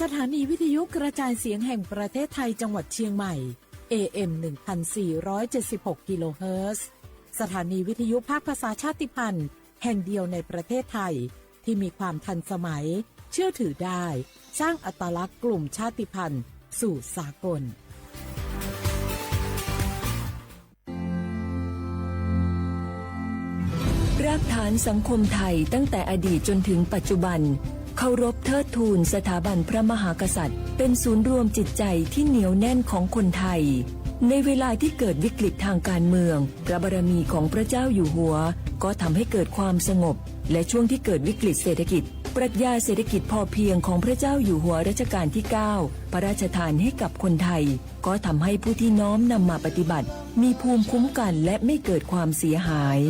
สถานีวิทยุกระจายเสียงแห่งประเทศไทยจังหวัดเชียงใหม่ เอ เอ็ม หนึ่งพันสี่ร้อยเจ็ดสิบหก กิโลเฮิรตซ์ สถานีวิทยุภาคภาษาชาติพันธุ์แห่งเดียวในประเทศไทย ที่มีความทันสมัย เชื่อถือได้ สร้างอัตลักษณ์กลุ่มชาติพันธุ์สู่สากล รากฐานสังคมไทยตั้งแต่อดีตจนถึงปัจจุบัน เคารพเทิดทูนสถาบันพระมหากษัตริย์ เป็นศูนย์รวมจิตใจที่เหนียวแน่นของคนไทย ในเวลาที่เกิดวิกฤตทางการเมือง พระบารมีของพระเจ้าอยู่หัว ก็ทำให้เกิดความสงบ และช่วงที่เกิดวิกฤตเศรษฐกิจ ปรัชญาเศรษฐกิจพอเพียงของพระเจ้าอยู่หัวรัชกาลที่ เก้า พระราชทานให้กับคนไทย ก็ทำให้ผู้ที่น้อมนำมาปฏิบัติ มีภูมิคุ้มกันและไม่เกิดความเสียหาย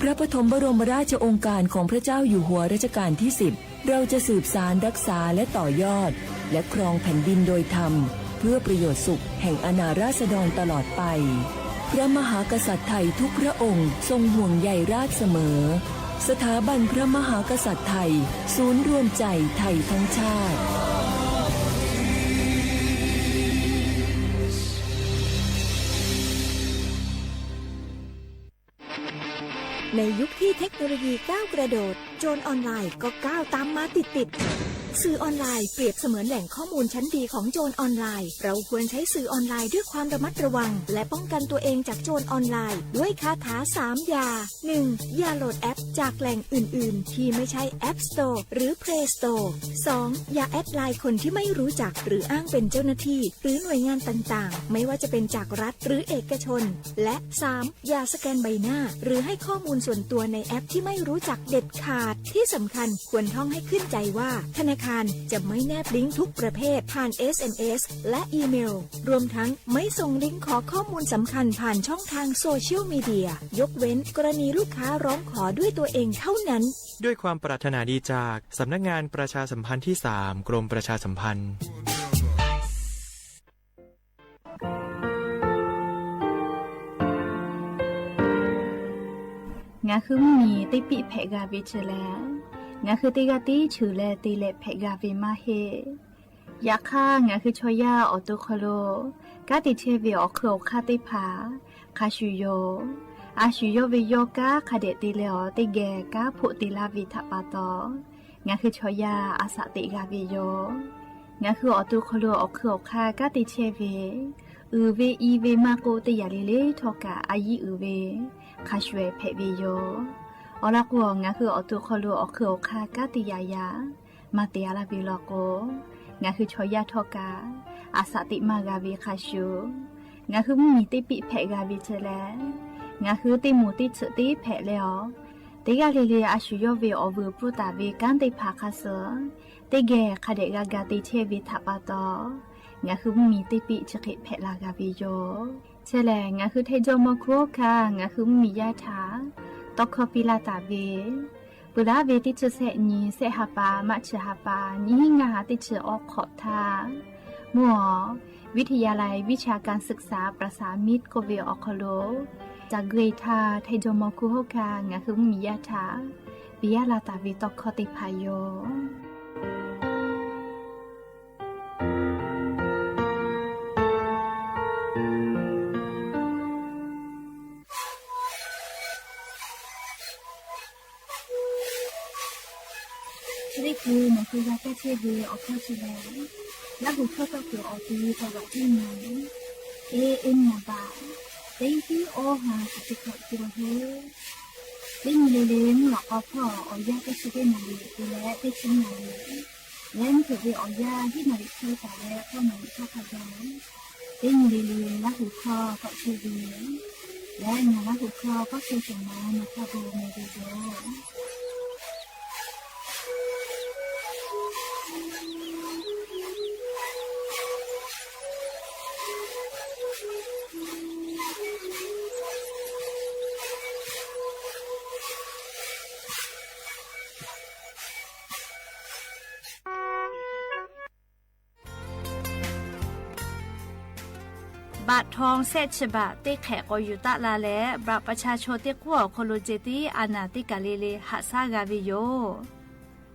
พระปฐมบรมราชโองการของพระเจ้าอยู่หัวรัชกาลที่ สิบ เราจะสืบสานรักษาและต่อยอด และครองแผ่นดินโดยธรรม เพื่อประโยชน์สุขแห่งอาณาราษฎรตลอดไป พระมหากษัตริย์ไทยทุกพระองค์ทรงห่วงใยราษฎร์เสมอ สถาบันพระมหากษัตริย์ไทย ศูนย์รวมใจไทยทั้งชาติ ในยุคที่เทคโนโลยีก้าวกระโดด โจรออนไลน์ก็ก้าวตามมาติดๆ สื่อออนไลน์เปรียบเสมือนแหล่งข้อมูลชั้นดีของโจรออนไลน์ เราควรใช้สื่อออนไลน์ด้วยความระมัดระวัง และป้องกันตัวเองจากโจรออนไลน์ ด้วยคาถาสามอย่า หนึ่ง อย่าโหลดแอปจากแหล่งอื่นๆ ที่ไม่ใช่ App Store หรือ Play Store สอง อย่าแอดไลน์คนที่ไม่รู้จัก หรืออ้างเป็นเจ้าหน้าที่ หรือหน่วยงานต่างๆ ไม่ว่าจะเป็นจากรัฐหรือเอกชน และ สาม อย่าสแกนใบหน้า หรือให้ข้อมูลส่วนตัวในแอปที่ไม่รู้จักเด็ดขาด ที่สำคัญควรท่องให้ขึ้นใจว่า ธนาคารจะไม่แนบลิงก์ทุกประเภทผ่าน เอส เอ็ม เอส และอีเมล รวมทั้งไม่ส่งลิงก์ขอข้อมูลสำคัญผ่านช่องทางโซเชียลมีเดีย ยกเว้นกรณีลูกค้าร้องขอด้วยตัวเองเท่านั้น ด้วยความปรารถนาดีจากสำนักงานประชาสัมพันธ์ที่ สาม กรมประชาสัมพันธ์ Ngaˬ hui mvuhˇ miˬ teˇ piˆ hpehꞈ g'a ve chi lehˬ, ngaˬ hui teˇ g'aˇ tiˉ cheuˬ leh te leh hpehꞈ g'a ve maˇ heˆ. Yaꞈ hk'aˇ, ngaˬ hui chaw yaˇ awˬ to hk'aw lo kanˉ te chehˇ ve awˬ hk'eun awˬ hk'aˇ teˇ hpaˍ hk'a shuˍ yoˬ. A shu yawˇ ve yawˇ kanˉ hk'a dehꞈ te leh awˬ teˇ geh kanˉ hpoˆ te laˇ ve htaꞈ pa taw, ngaˬ hui chaw yaˇ a shaꞈ teꞈ g'a ve yoˬ. Ngaˬ hui awˬ to hk'aw lo awˬ hk'eun awˬ hk'aˇ kanˉ te chehˇ ve, uiˍ ve i ve maˇ k'oˆ, teˇ yanˇ le le htawˇ kaꞈ a yiˉ uiˍ ve hk'a shuˍ ehˍ hpehꞈ ve yoˬ. Awˬ lawn k'o, ngaˬ hui awˬ to hk'aw lo awˬ hk'eun awˬ hk'aˇ kanˉ te yaꞈ yaꞈ maˇ te a laˇ ve law k'o, ngaˬ hui chaw yaˇ htawˇ kaꞈ a shaꞈ teꞈ maˇ g'a ve hk'a shuˍ, ngaˬ hui mvuhˇ miˬ teˇ piˆ hpehꞈ g'a ve chi lehˬ, ngaˬ hui teˇ moˍ teˇ tsuhꞈ teˇ hpehꞈ leh awˬ, teˇ g'aˇ le le a shu yawˇ ve awˬ vuiˬ pfuhˇ taˍ ve kanˉ teˇ hpaˍ hk'a suh teˇ geh hk'a dehꞈ g'a ga te chehˇ ve htaꞈ pa taw, ngaˬ hui mvuhˇ miˬ teˇ piˆ chi hk'e hpehꞈ la g'a ve yoˬ. Chi lehˬ, ngaˬ hui htaiˇ jawˇ mawˇ hkuˇ oˇ hkanˇ ngaˬ hui mvuhˇ miˬ yaˇ htaꞈ tawˇ hkawˇ piˇ laˇ taˍ ve, peuˬ laˉ ve teˇ chi sehˆ nyi sehˆ ha pa maˇ chi ha pa nyiˇ hinˉ ngaˇ ha teˇ chi awˇ hk'awꞈ htaˇ, mvuhˇ awˬ วิทยาลัยวิชาการศึกษาประสานมิตร k'oˆ ve awˬ hk'aw lo, caˬ gui htaˇ htaiˇ jawˇ mawˇ hkuˇ oˇ hkanˇ ngaˬ hui mvuhˇ miˬ yaˇ htaꞈ piˇ yaˇ la taˍ ve tawˇ hkawˇ teˇ hpaˍ yoˬ. Chi teˇ hkui nawˬ hui g'a kaˇ chehˇ ve awˬ hkawˇ chi lehˬ, Laˇhuˍ hkawˇ tawˇ kuiˬ awˬ ti taw laꞈ teˇ nyi, A M naˍ baꞈ teˇ hiˉ awˇ ha chi teˇ hkawꞈ te la heuˆ. Teˇ nyi le le mvuhˇ lawꞈ k'aw hpawˇ awˬ yanˇ teˇ chi teˇ naˍ riˍ te leh teˇ chi naˍ riˍ, leh mvuhˇ hpeuꞈ ve awˬ yanˇ hiˉ naˍ riˍ chehˇ taˍ leh k'awˇ naˍ riˍ hk'aˇ hk'a gaˬ, teˇ nyi le le Laˇhuˍ hkawˇ tawˆ chehˇ ve leh, ngaˬ Laˇhuˍ hkawˇ k'awˇ chehˇ shawˍ ma nawˬ hk'a bon meh ve yoˬ. Baꞈ htaw shehˆ chi baꞈ teˇ hk'ehꞈ k'awꞈ yuˬ taˆ la leh, บัตรประชาชน teˇ k'uˉ awˬ hk'aw lo ceh tiˉ a naˍ teˇ kaˬ le le haꞈ shaˉ g'a ve yoˬ.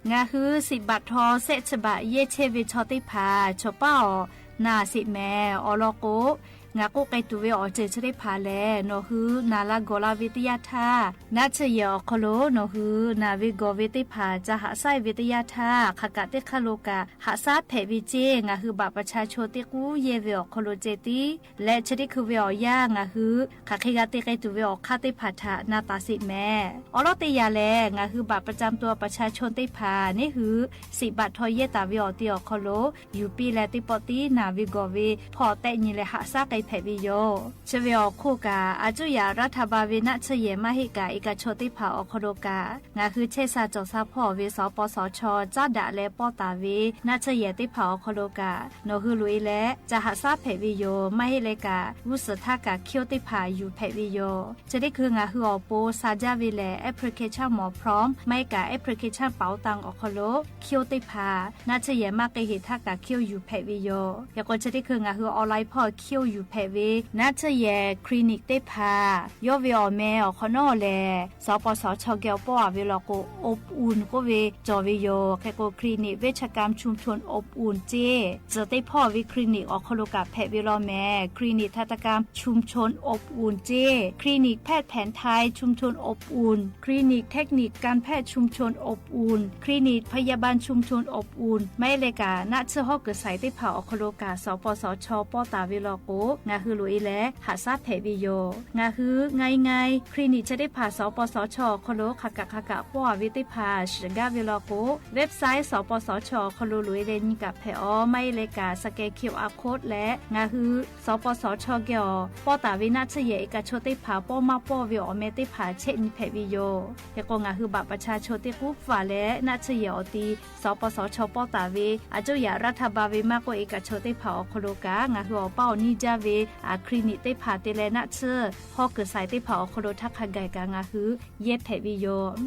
Ngaˬ hui shiˍ baꞈ htaw shehˆ chi baꞈ yehˇ chehˇ ve chaw teˇ hpaˍ chaw paˉ awˬ naˍ sheˍ mehˍ. Awˬ lawn k'o, ngaˬ k'oˆ k'ai tuˬ ve awˬ ceuˬ chi teˇ hpaˍ lehˬ, nawˬ hui naˍ la gawˬ la ve teˇ yanˇ htaˇ, naˆ tsuhˇ yehˬ awˬ hk'aw lo nawˬ hui naˍ ve gawˬ ve teˇ hpaˍ ca haꞈ shaˉ ve teˇ yanˇ htaˇ, hk'aˬ kaꞈ teˇ hk'aˇ lo kaꞈ haꞈ shaˉ hpehꞈ ve ceˇ. Ngaˬ hui บัตรประชาชน teˇ k'uˉ yehˇ ve awˬ hk'aw lo ceh tiˉ leh, chi teˇ hkui ve awˬ yanˇ ngaˬ hui hk'aˬ hk'e g'a te k'ai tuˬ ve awˬ hk'aˇ teˇ hpaˍ htaꞈ na taˍ sheˍ mehˍ. Awˬ lawn teˇ yanˇ lehˬ, ngaˬ hui บัตรประจำตัวประชาชน teˇ hpaˍ neˉ hui shiˍ baꞈ htaw yehˇ taˍ ve awˬ ti awˬ hk'aw lo yuˬ piˇ leh, teˇ pawˆ tiˉ naˍ ve gawˬ ve hpawˇ tehˆ nyi leh haꞈ shaˉ k'ai hpehꞈ ve yoˬ. Chi ve awˬ hk'oˆ kaꞈ, a cuˇ yaꞈ รัฐบาล ve naˆ tsuhˇ yehˬ maˇ heˆ kaꞈ, e kaꞈ chaw teˇ hpaˍ awˬ hk'aw lo kaꞈ, ngaˬ hui chehˇ sha cawˬ sha hpawˇ ve สปสช. caˉ daꞈ leh pawˇ taˍ ve naˆ tsuhˇ yehˬ teˇ hpaˍ awˬ hk'aw lo kaꞈ, nawˬ hui loꞈ e leh ca haꞈ shaˉ hpehꞈ ve yoˬ. Maˇ heˆ leh kaꞈ, g'uˇ suhˍ htaˇ kaꞈ คิว teˇ hpaˍ yuˬ hpehꞈ ve yoˬ. Chi teˇ hkui ngaˬ hui awˬ pon sha jaˇ ve lehˬ, application หมอพร้อม maˇ heˆ kaꞈ application เป๋าตัง awˬ hk'aw lo คิว teˇ hpaˍ naˆ tsuhˇ yehˬ maˇ k'ai heˍ htaˇ kaꞈ คิว yuˬ hpehꞈ ve yoˬ. Hk'e k'o, chi teˇ hkui ngaˬ hui online hpawˇ คิว yuˬ hpehꞈ ve naˆ tsuhˇ yehˬ คลินิก teˇ hpaˍ yawˇ ve awˬ meh awˬ hk'awꞈ nawˉ lehˬ, สปสช. geh awˬ pawˆ a ve law k'o, อบอุ่น k'oˆ ve cawˬ ve yoˬ. Hk'e k'o, คลินิกเวชกรรมชุมชนอบอุ่น ceˇ tcuhˬ teˇ hpawˇ ve คลินิก awˬ hk'aw lo kaꞈ hpehꞈ ve law mehˍ. คลินิกทันตกรรมชุมชนอบอุ่น ceˇ, คลินิกแพทย์แผนไทยชุมชนอบอุ่น คลินิกเทคนิคการแพทย์ชุมชนอบอุ่น คลินิกพยาบาลชุมชนอบอุ่น maˇ heˆ leh kaꞈ, naˆ tsuhˇ hawˉ kuiˬ shaiˍ teˇ hpaˍ awˬ hk'aw lo kaꞈ สปสช. pawˇ taˍ ve law k'o, ngaˬ hui loꞈ e leh haꞈ shaˉ hpehꞈ ve yoˬ. Ngaˬ hui ง่ายๆ คลินิก chi teˇ hpaˍ สปสช. awˬ hk'aw lo hk'aˬ kaꞈ hk'aˬ kaꞈ pawˇ a ve teˇ hpaˍ shiˍ gaˇ ve law k'o, website สปสช. awˬ hk'aw lo loꞈ e leh nyi kaꞈ hpehꞈ aˬ. Maˇ heˆ leh kaꞈ, scan QR code leh ngaˬ hui สปสช. geh awˬ pawˇ taˍ ve naˆ tsuhˇ yehˬ e kaꞈ chaw teˇ hpaˍ pawˇ maˇ pawˇ ve awˬ meh teˇ hpaˍ chehˇ nyi hpehꞈ ve yoˬ. Hk'e k'o, ngaˬ hui บัตรประชาชน teˇ k'uˉ pfuhˍ leh naˆ tsuhˇ yehˬ awˬ ti สปสช. pawˇ taˍ ve a cuˇ yaꞈ รัฐบาล ve maˇ k'oˆ, e kaꞈ chaw teˇ hpaˍ awˬ hk'aw lo kaꞈ ngaˬ hui awˬ paˇ awˬ niˇ jaˇ ve คลินิก teˇ hpaˍ te leh naˆ tsuhˇ hawˉ kuiˬ shaiˍ teˇ hpaˍ awˬ hk'aw lo htaˇ hk'a gaˬ kaꞈ ngaˬ hui yehˇ hpehꞈ ve yoˬ.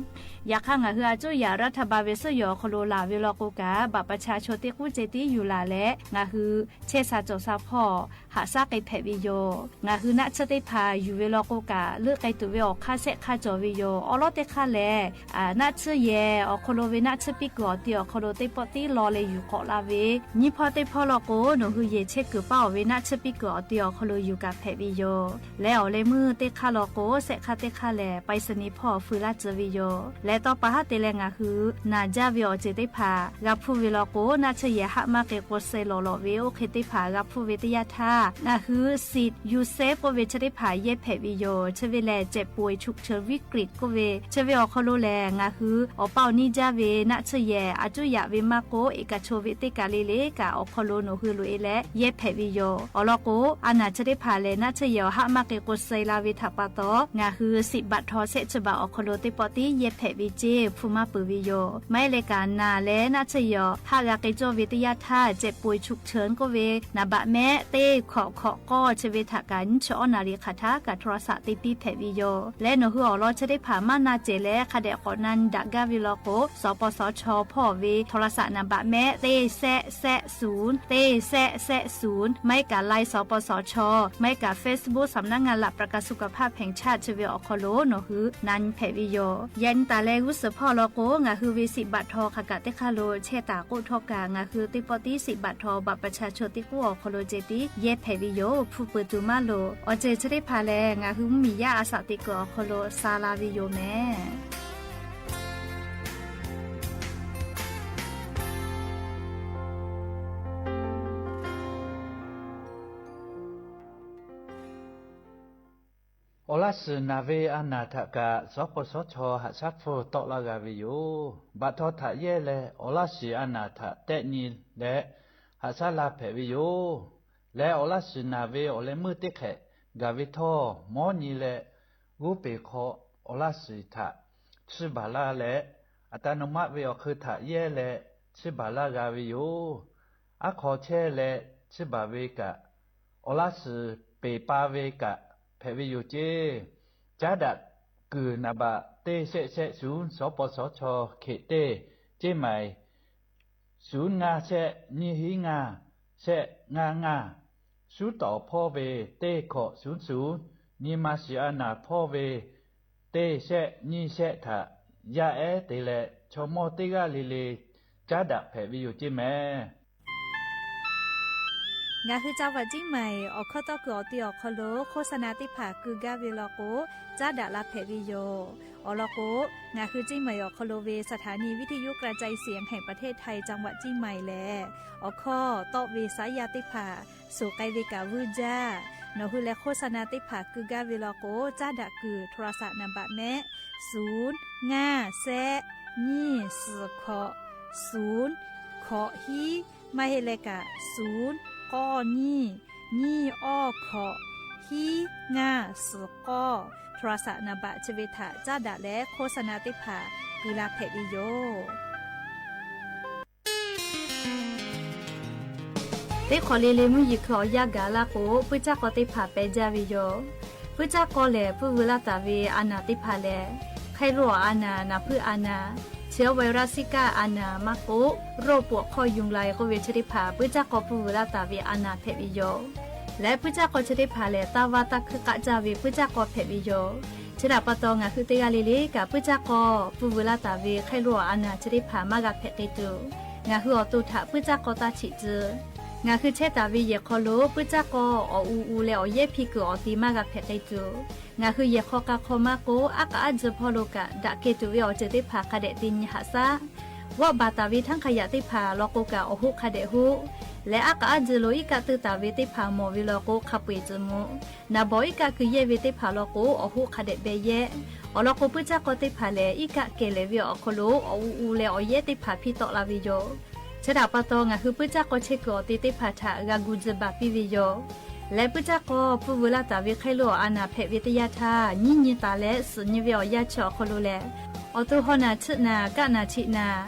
Yaꞈ hk'aˇ, ngaˬ hui a cuˇ yaꞈ รัฐบาล ve suhˉ yehˬ awˬ hk'aw lo laˬ ve law k'o kaꞈ, บัตรประชาชน teˇ k'uˉ ceh tiˉ yuˬ laˬ leh ngaˬ hui chehˇ sha cawˬ sha hpawˇ haꞈ shaˉ k'ai hpehꞈ ve yoˬ. Ngaˬ hui naˆ tsuhˇ teˇ hpaˍ yuˬ ve law k'o kaꞈ, leuˆ k'ai tuˬ ve awˬ hk'aˇ shehˆ hk'aˇ cawˬ ve yoˬ. Awˬ lawn teˇ hk'aˇ lehˬ, naˆ tsuhˇ yehˬ awˬ hk'aw lo ve naˆ tsuhˇ piˇ kuiˬ awˬ ti awˬ hk'aw lo teˇ pawˆ tiˉ law leh yuˬ k'awꞈ la ve nyiˇ hpawˇ teˇ hpawˇ law k'o, nawˬ hui yehˬ chehˇ kuiˬ paˇ awˬ ve naˆ tsuhˇ piˇ kuiˬ awˬ ti awˬ hk'aw lo yuˬ kaꞈ hpehꞈ ve yoˬ. Leh awˬ leh meuˇ teˇ hk'aˇ law k'o, shehˆ hk'aˇ teˇ hk'aˇ lehˬ ไปรษณีย์ hpawˇ feu laˇ tcuh ve yoˬ. Leh tawˇ pa haˉ te leh ngaˬ hui naˬ jaˇ ve awˬ ceuˬ teˇ hpaˍ g'a hpuˇ ve law k'o, naˆ tsuhˇ yehˬ haˆ maˇ k'ai k'o suh lawˬ lawꞈ ve oˇ hk'e teˇ hpaˍ g'a hpuˇ ve teˇ yanˇ htaˇ, ngaˬ hui สิทธิ์ยูเซฟ k'oˆ ve chi teˇ hpaˍ yehˇ hpehꞈ ve yoˬ. Chi ve lehˬ เจ็บป่วยฉุกเฉินวิกฤต k'oˆ ve chi ve awˬ hk'aw lo lehˬ, ngaˬ hui awˬ paˇ awˬ niˇ jaˇ ve naˆ tsuhˇ yehˬ a cuˇ yaꞈ ve maˇ k'oˆ, e kaꞈ chaw ve teˇ kaˬ le le kaꞈ awˬ hk'aw lo nawˬ hui loꞈ e leh yehˇ hpehꞈ ve yoˬ. Awˬ lawn k'o, a naˬ chi teˇ hpaˍ lehˬ naˆ tsuhˇ yehˬ awˬ haˆ maˇ k'ai k'o suh la ve htaꞈ pa taw, ngaˬ hui สิทธิ์บัตรทอง shehˆ chi baꞈ awˬ hk'aw lo teˇ pawˆ tiˉ yehˇ hpehꞈ ve ceˇ hpu maˇ peuˬ ve yoˬ. Maˇ heˆ leh kaꞈ, naˬ leh naˆ tsuhˇ yehˬ awˬ haˆ g'a k'ai cawˇ ve teˇ yanˇ htaˇ, เจ็บป่วยฉุกเฉิน k'oˆ ve naˍ baꞈ mehˆ teˇ hkawꞈ hkawꞈ k'awˇ chi ve htaꞈ kaꞈ nyiˇ chi awˉ naˍ riˍ hk'aˬ htaˇ kaꞈ โทรศัพท์ te piˇ hpehꞈ ve yoˬ. Leh nawˬ hui awˬ lawn chi teˇ hpaˍ maˇ na cehˬ leh hk'a dehꞈ k'awꞈ na nyi daꞈ gaˇ ve law k'o, สปสช. hpawˇ ve โทรศัพท์ naˍ baꞈ mehˆ teˇ shehˆ shehˆ ศูนย์ teˇ shehˆ shehˆ ศูนย์ maˇ heˆ kaꞈ ไลน์ สปสช. maˇ heˆ kaꞈ เฟซบุ๊ก สำนักงานหลักประกันสุขภาพแห่งชาติ chi ve awˬ hk'aw lo nawˬ hui na nyi hpehꞈ ve yoˬ. Yaꞈ nyi taˍ leh g'uˇ suhˍ hpawˇ law k'o, ngaˬ hui ve สิทธิ์บัตรทอง hk'aˬ kaꞈ teˇ hk'aˇ lo chehˇ taˍ k'oˆ htawˇ kaꞈ, ngaˬ hui teˇ pawˆ tiˉ สิทธิ์บัตรทอง บัตรประชาชน teˇ k'uˉ awˬ hk'aw lo ceh tiˉ yehˇ hpehꞈ ve yoˬ. Hpu peuˬ tuˬ maˇ loˍ. Awˬ ceuˬ chi teˇ hpaˍ lehˬ, ngaˬ hui mvuhˇmiˬ yaˇ a shaꞈ teꞈ kuiˬ awˬ hk'aw lo sha la ve yoˬ mehˍ. Awˬ laˇ shiˍ naˬ ve a naˬ htaꞈ kaꞈ สปสช. haꞈ shaˉ hpfuhˇ tawˆ laˇ g'a ve yoˬ. Baꞈ htaw htaꞈ yehˇ leh awˬ laˇ shiˍ a naˬ htaꞈ tehˆ nyi leh haꞈ shaˉ la hpehꞈ ve yoˬ. Leh awˬ laˇ shiˍ naˬ ve awˬ leh meuˇ teˇ hk'ehꞈ gaˬ ve htawˇ, mawˉ nyi leh g'oˇ peˬ hk'aw awˬ laˇ shiˍ htaꞈ chiˇ baˬ laˇ leh, อัตโนมัติ ve awˬ hk'eun htaꞈ yehˇ leh chiˇ baˬ laˇ g'a ve yoˬ. Aˉ hk'aw chehˇ leh chiˇ baˬ ve kaꞈ, awˬ laˇ shiˍ peˬ pa ve kaꞈ hpehꞈ ve yoˬ ceˇ. Caˉ daꞈ kuiˬ naˍ baꞈ teˇ shehˆ shehˆ ศูนย์ สปสช. hkeꞈ teˇ, ceˇ maiˍ ศูนย์ ngaˇ shehˆ nyiˇ hiˉ ngaˇ shehˆ ngaˇ ngaˇ shuˉ tawˍ hpawˇ ve teˇ hkawꞈ shuˉ shuˍ, nyi ma shiˍ a naˍ hpawˇ ve teˇ shehˆ nyiˇ shehˆ htaꞈ yaˇ ehˉ te leh, chaw mawˇ teˇ g'aˇ le le caˉ daꞈ hpehꞈ ve yoˬ ceˇ mehˍ. Ngaˬ hui จังหวัดเชียงใหม่ awˬ hkawˇ tawˇ kuiˬ awˬ ti awˬ hk'aw lo โฆษณา teˇ hpaˍ keu gaˇ ve law k'o, caˉ daꞈ la hpehꞈ ve yoˬ. Awˬ lawn k'o, ngaˬ hui เชียงใหม่ awˬ hk'aw lo ve สถานีวิทยุกระจายเสียงแห่งประเทศไทย จังหวัดเชียงใหม่ lehˬ, awˬ hkawˇ tawˆ ve saˉ yaˇ teˇ hpaˍ suhˍ k'ai ve kaꞈ vuiˇ jaˇ. Nawˬ hui leh โฆษณา teˇ hpaˍ keu gaˇ ve law k'o, caˉ daꞈ kuiˬ โทรศัพท์ นามบัตร mehˆ, suˍ, ngaˇ, shehˆ, nyiˇ, suhˍ, hkawꞈ, suˍ, hkawꞈ hiˉ, maˇ heˆ leh kaꞈ suˍ, k'awˇ nyiˇ, nyiˇ awˇ hkawꞈ, hiˉ ngaˇ suhˍ k'awˇ, โทรศัพท์ นามบัตร chi ve htaꞈ caˉ daꞈ leh โฆษณา teˇ hpaˍ keu la hpehꞈ ve yoˬ. Teˇ hk'awꞈ le le mvuhˇ yeˬ hkui awˬ yanˇ gaˬ laˇ k'o, puiˉ caˇ k'aw teˇ hpaˍ peh jaˇ ve yoˬ. Puiˉ caˇ k'aw lehˬ, puiˉ veu laˇ taˍ ve a naˍ teˇ hpaˍ lehˬ, ไข้หวัด a naˍ, naˍ hpuiˇ a naˍ, เชื้อไวรัสซิก้า a naˍ maˇ k'oˆ, โรคปวดข้อยุงลาย k'oˆ ve chi teˇ hpaˍ puiˉ caˇ k'aw puiˉ veu laˇ taˍ ve a naˍ hpehꞈ ve yoˬ. Leh puiˉ caˇ k'aw chi teˇ hpaˍ lehˬ, taˇ vaˇ taˇ hkuiˇ k'aˆ caˇ ve puiˉ caˇ k'aw hpehꞈ ve yoˬ. Chi htaꞈ pa taw, ngaˬ hui teˇ g'aˇ le le kaꞈ puiˉ caˇ k'aw puiˉ veu laˇ taˍ ve ไข้หวัด a naˍ chi teˇ hpaˍ maˇ g'a hpehꞈ k'ai tuˬ, ngaˬ hui awˬ to htaꞈ puiˉ caˇ k'aw taˇ chiꞈ tcuh. Ngaˬ hui chehˇ taˍ ve yehˬ hk'aw lo puiˉ caˇ k'aw awˬ u u leh awˬ yehˉ hpiˇ kuiˬ awˬ te maˇ g'a hpehꞈ k'ai tuˬ, ngaˬ hui yehˬ hk'aw k'a hk'aw maˇ k'oˆ, aˉ k'aˉ a dzuh hpawˇ lo kaꞈ daꞈ keh tuˬ ve awˬ ceuˬ teˇ hpaˍ hk'a dehꞈ te nyi haꞈ shaˉ. G'awˆ baˬ taˍ ve htaˇ hk'a yaꞈ teˇ hpaˍ law k'o kaꞈ awˬ hoˆ hk'a dehꞈ hoˆ. Leh aˉ k'aˉ a dzuh lo iˉ kaˆ teuˇ taˍ ve teˇ hpaˍ mawˬ ve law k'o, hk'a peu eˬ tcuh mvuh. Naˍ bawˬ iˉ kaˆ keu yehˇ ve teˇ hpaˍ law k'o, awˬ hoˆ hk'a dehꞈ beh yehˇ. Awˬ lawn k'o, puiˉ caˇ k'aw teˇ hpaˍ lehˬ, iˉ kaˆ kehˬ lehˍ ve awˬ hk'aw lo awˬ u u leh awˬ yehˉ teˇ hpaˍ hpiˇ tawˆ la ve yoˬ. Chi htaꞈ pa taw, ngaˬ hui puiˉ caˇ k'aw chehˇ kuiˬ awˬ te teˇ hpaˍ htaꞈ g'a gu tcuh baˬ piˇ ve yoˬ. Leh puiˉ caˇ k'aw puiˉ veu laˇ taˍ ve ไข้หวัด a naˍ hpehꞈ ve teˇ yanˇ htaˇ, nyiˇ nyi taˍ leh suhˍ nyi ve awˬ yanˇ chi awˬ hk'aw lo lehˬ, awˬ to haw naˬ chiˆ naˬ kaˆ naˬ chiˆ naˬ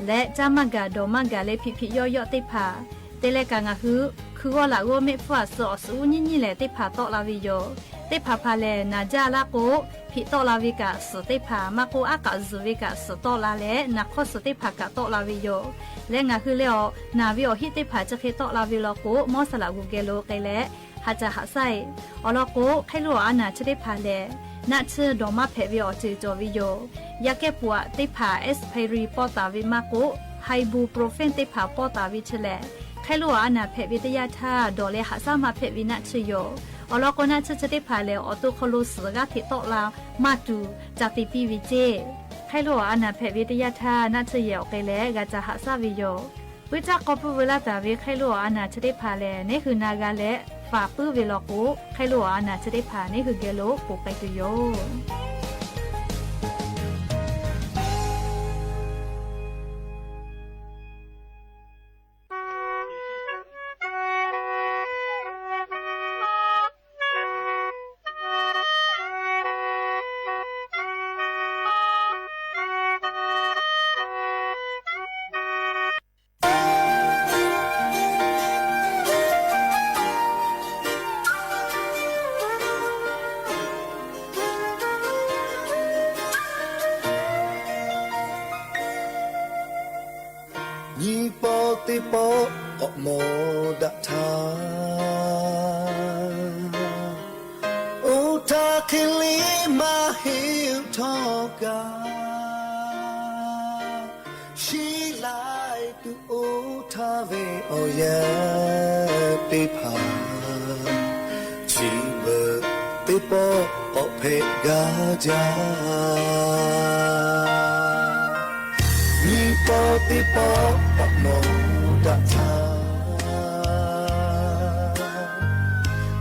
leh caˇ maˇ gaˬ dawˬ maˇ gaˬ leh hpiꞈ hpiꞈ yawˆ yawˆ teˇ hpaˍ te leh kaꞈ, ngaˬ hui hkui g'awˇ laꞈ g'awˇ mehˆ hpfuhˇ aꞈ suh awˬ suhˍ uˉ nyiˇ nyiˇ lehˬ teˇ hpaˍ tawˆ la ve yoˬ. Teˇ hpaˍ hpaˍ lehˬ, naˬ jaˇ laˇ k'o, hpiꞈ tawˆ la ve kaꞈ suhˍ teˇ hpaˍ maˇ k'oˆ, aˉ k'aꞈ zuhˬ ve kaꞈ suhˍ tawˆ la leh, naˬ hk'awˇ suhˍ teˇ hpaˍ kaꞈ tawˆ la ve yoˬ. Leh ngaˬ hui leh awˬ naˬ ve awˬ hiˆ teˇ hpaˍ chi hk'e tawˆ la ve law k'o, mawˇ saˍ laꞈ g'uˬ geh lo k'ai leh, haꞈ caˍ haꞈ shaˉ e. Awˬ lawn k'o, ไข้หวัด a naˍ chi teˇ hpaˍ lehˬ, naˆ tsuhˇ dawˬ maˇ hpehꞈ ve awˬ ceuˬ cawˬ ve yoˬ. Yaꞈ kehˉ peuˬ aꞈ teˇ hpaˍ expiry pawˇ taˍ ve maˇ k'oˆ, ibuprofen teˇ hpaˍ pawˇ taˍ ve chi lehˬ, ไข้หวัด a naˍ hpehꞈ ve teˇ yanˇ htaˇ dawˬ leh haꞈ shaˉ maˇ hpehꞈ ve naˆ tsuhˇ yoˬ. Awˬ lawn k'o, naˆ tsuhˇ chi teˇ hpaˍ lehˬ, awˬ to hk'aw lo suhˍ g'aˇ hteꞈ tawˆ la maˇ tuˬ ca te piˇ ve ceˇ. ไข้หวัด a naˍ hpehꞈ ve teˇ yanˇ htaˇ naˆ tsuhˇ yehˬ awˬ k'ai leh g'a ca haꞈ shaˉ ve yoˬ. Puiˉ caˇ k'aw puiˉ veu laˇ taˍ ve ไข้หวัด a naˍ chi teˇ hpaˍ lehˬ, neˉ hui na g'a leh faˍ puiˉ ve law k'o, ไข้หวัด a naˍ chi teˇ hpaˍ neˉ hui geh lo k'oˍ k'ai tuˬ yoˬ. Nyi pawˆ teˇ pawˆ k'awꞈ mawˬ daꞈ htaˇ, oˇ htaˇ hk'e le maˇ heˆ htawˇ kaꞈ, shiˍ laiˉ tuˬ oˇ htaˇ ve awˬ yanˇ teˇ hpaˍ, chi beuꞈ teˇ pawˆ k'awꞈ hpehꞈ gaˇ jaˇ. Nyi pawˆ teˇ pawˆ k'awꞈ mawˬ daꞈ htaˇ,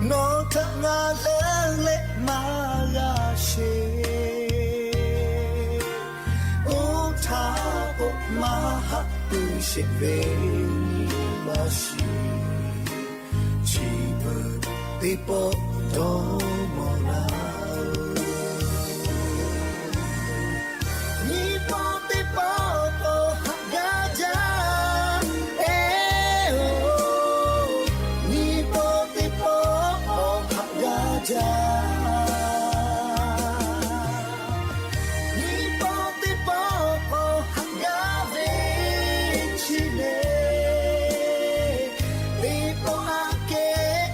nawˬ htaꞈ ngaˬ leuˉ leh maˇ g'a sheˍ. Oˇ htaˇ k'o, maˇ haꞈ puiˉ sheˍ ve nyi ma shiˍ, chi beuꞈ teˇ pawˆ dawˇ mawˬ laˇ-oˬ. Nyi pawˆ teˇ pawˆ k'awꞈ haꞈ gaˇ jaˇ, eˬ-oˬ. Nyi pawˆ teˇ pawˆ k'awꞈ haꞈ gaˇ jaˇ. Nyi pawˆ teˇ pawˆ k'awꞈ haꞈ gaˇ ve chi lehˬ, teˇ pawˆ aꞈ kehˉ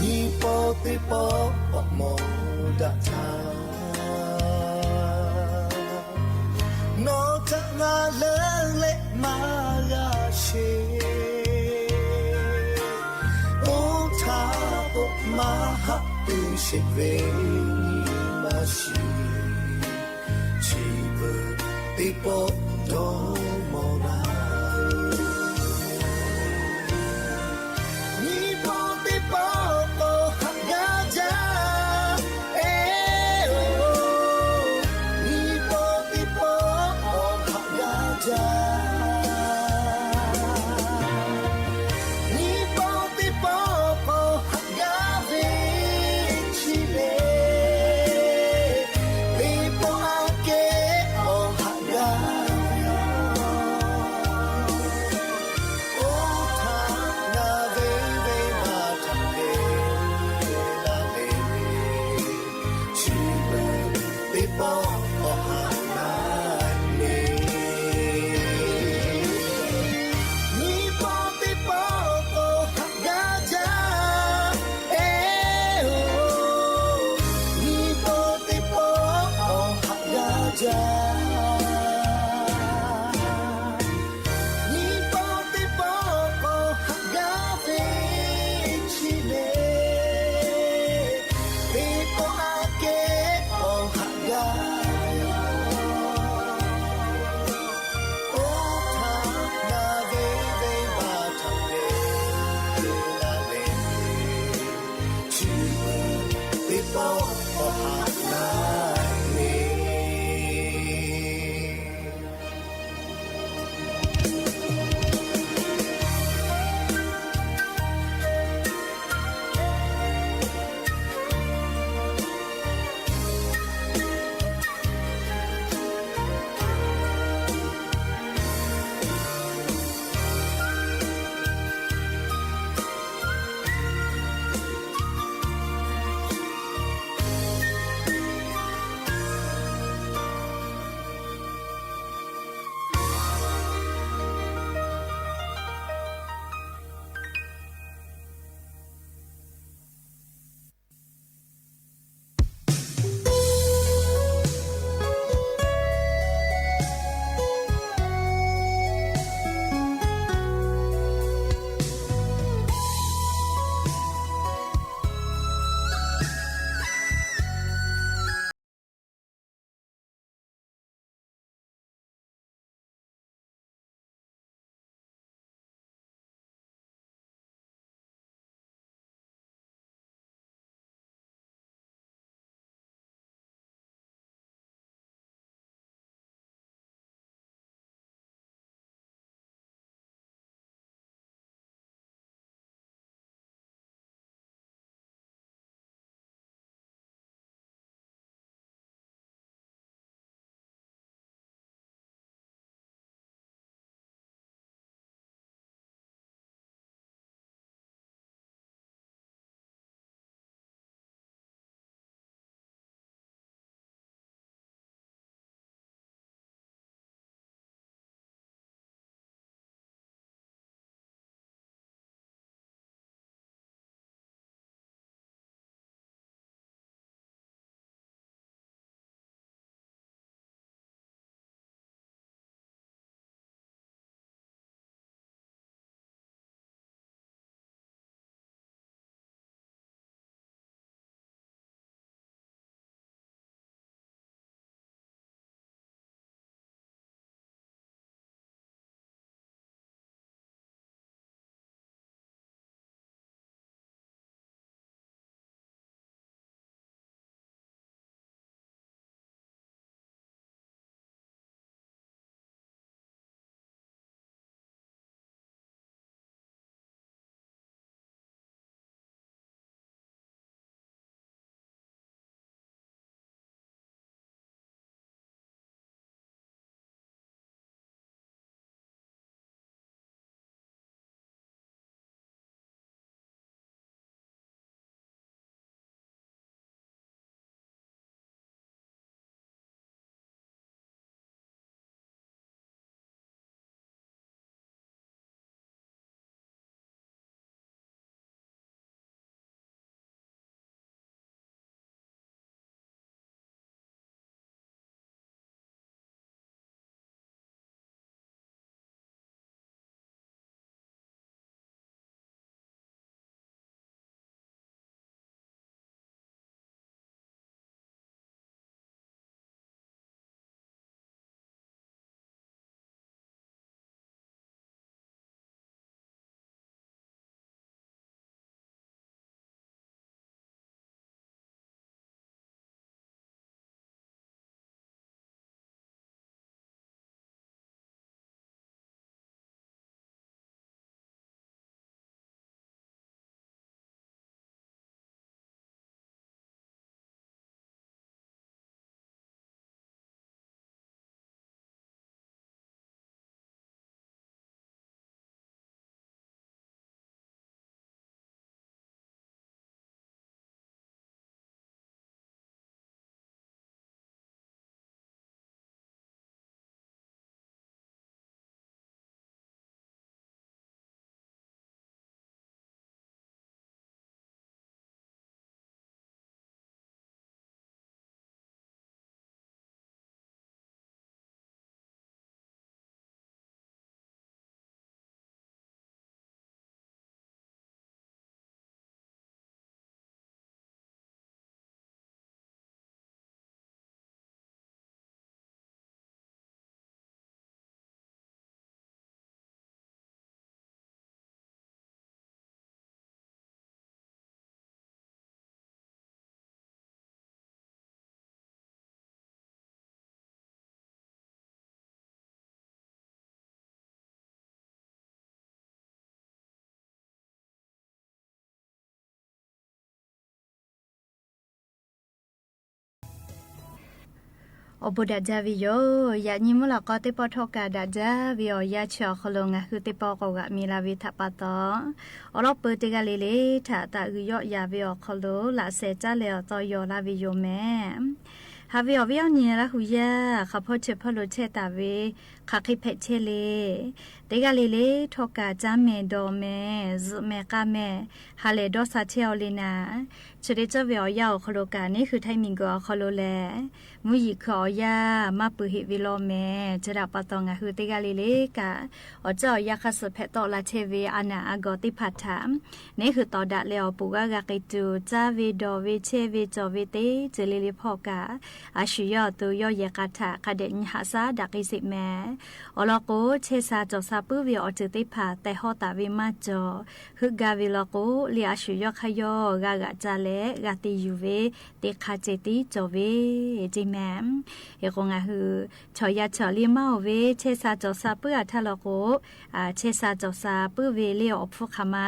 Nyi paw teˇ pawˆ k'awꞈ mawˬ daꞈ htaˇ, nawˬ htaꞈ ngaˬ leuˉ leh maˇ g'a sheˍ. Oˇ htaˇ k'o, maˇ haꞈ tuˬ sheˍ ve nyi ma shiˍ, chi beuꞈ teˇ pawˆ dawˇ mawˬ laˇ. Nyi paw teˇ pawˆ k'awꞈ haꞈ g'a jaˇ, eˬ oˬ, nyi paw teˇ pawˆ k'awꞈ haꞈ g'a jaˇ. Nyi paw teˇ pawˆ k'awꞈ haꞈ g'a ve chi le, teˇ pawˆ aꞈ kehˉ k'awꞈ haꞈ g'a ve yoˬ. Oˇ htaˇ ngaˬ ve venˇbaˆ htaꞈ te laˇ ve, chi beuꞈ teˇ pawˆ k'awꞈ haꞈ g'a ve. Nyi paw teˇ pawˆ k'awꞈ haꞈ g'a jaˇ, eˬ oˬ, nyi paw teˇ pawˆ k'awꞈ haꞈ g'a jaˇ. Nyi paw teˇ pawˆ k'awꞈ haꞈ g'a ve chi le, teˇ pawˆ aꞈ kehˉ k'awꞈ haꞈ g'a ve yoˬ. Oˇ htaˇ ngaˬ ve venˇbaˆ htaꞈ te laˇ ve, chi beuꞈ teˇ pawˆ k'awꞈ haꞈ g'a ve. Awˬ bon daꞈ jaˇ ve yoˬ. Yaꞈ nyi mvuhˇ lawꞈ k'aw teˇ pawˆ htawˇ kaꞈ daꞈ jaˇ ve awˬ yanˇ chi awˬ hk'aw lo ngaˬ hui teˇ pawˆ k'awꞈ g'aꞈ mi la ve htaꞈ pa taw, awˬ lawn peuˬ teˇ g'aˇ le le htaꞈ taꞈ g'uiˬ yawˆ yan ve awˬ hk'aw lo laꞈ shehˍ caˉ leh awˬ taw yawˬ laˇ ve yoˬ mehˍ. Haꞈ ve awˬ viˉ awˬ nyi Laˇ hu yaˇ hk'aˬ hpawˇ chi hpawˇ lo chehˇ taˍ ve hk'aˬ hk'e hpehꞈ chehˇ le. Teˇ g'aˇ le le htawˇ kaꞈ caˇ mehˍ dawˬ mehˍ zuhꞈ mehˍ k'a mehˍ ha lehˬ dawˇ sha chehˇ-aw le naˍ, chi teˇ ceuˬ ve awˬ yanˇ awˬ hk'aw lo kaꞈ neˇ hui Htaiˇ miˬguiˬ awˬ hk'aw lo lehˬ, mvuhˇ yeˬ hkui awˬ yanˇ maˇ peuˬ heꞈ ve law mehˍ. Chi htaꞈ pa taw ngaˬ hui teˇ g'aˇ le le kaꞈ awˬ ceuˬ awˬ yanˇ hk'aˇ suh hpehꞈ tawˆ la chehˇ ve a naˍ a gawˬ teˇ hpaˍ htaꞈ neˇ hui tawˍ daꞈ leh awˬ poˍ g'aˇ g'a k'ai tuˬ, caˇ ve dawˬ ve chehˇ ve cawˬ ve teˇ ceuˬ le le hpawˇ kaꞈ a shu yawˇ awˬ to yawˇ yehˬ k'a htaꞈ hk'a dehꞈ nyi haꞈ shaˉ daꞈ k'ai sheˍ mehˍ. Awˬ lawn k'o, chehˇ sha cawˬ sha puiˉ ve awˬ ceuˬ teˇ hpaˍ tehˬ hawˇ taˍ ve maˇ cawˬ. Heuˆ gaˇ ve law k'o, le a shu yawˇ hk'aˇ yawˇ g'a g'aꞈ ca leh g'a te yuˬ ve teˇ hk'a ceh tiˉ cawˬ ve ceˇ mehˍ. Hk'e k'o ngaˬ hui chaw yaˇ chaw le maˇ oˬ ve chehˇ sha cawˬ sha puiˉ a htaˇ law k'o, chehˇ sha cawˬ sha puiˉ ve le awˬ hpfuhˇ hk'aˬ ma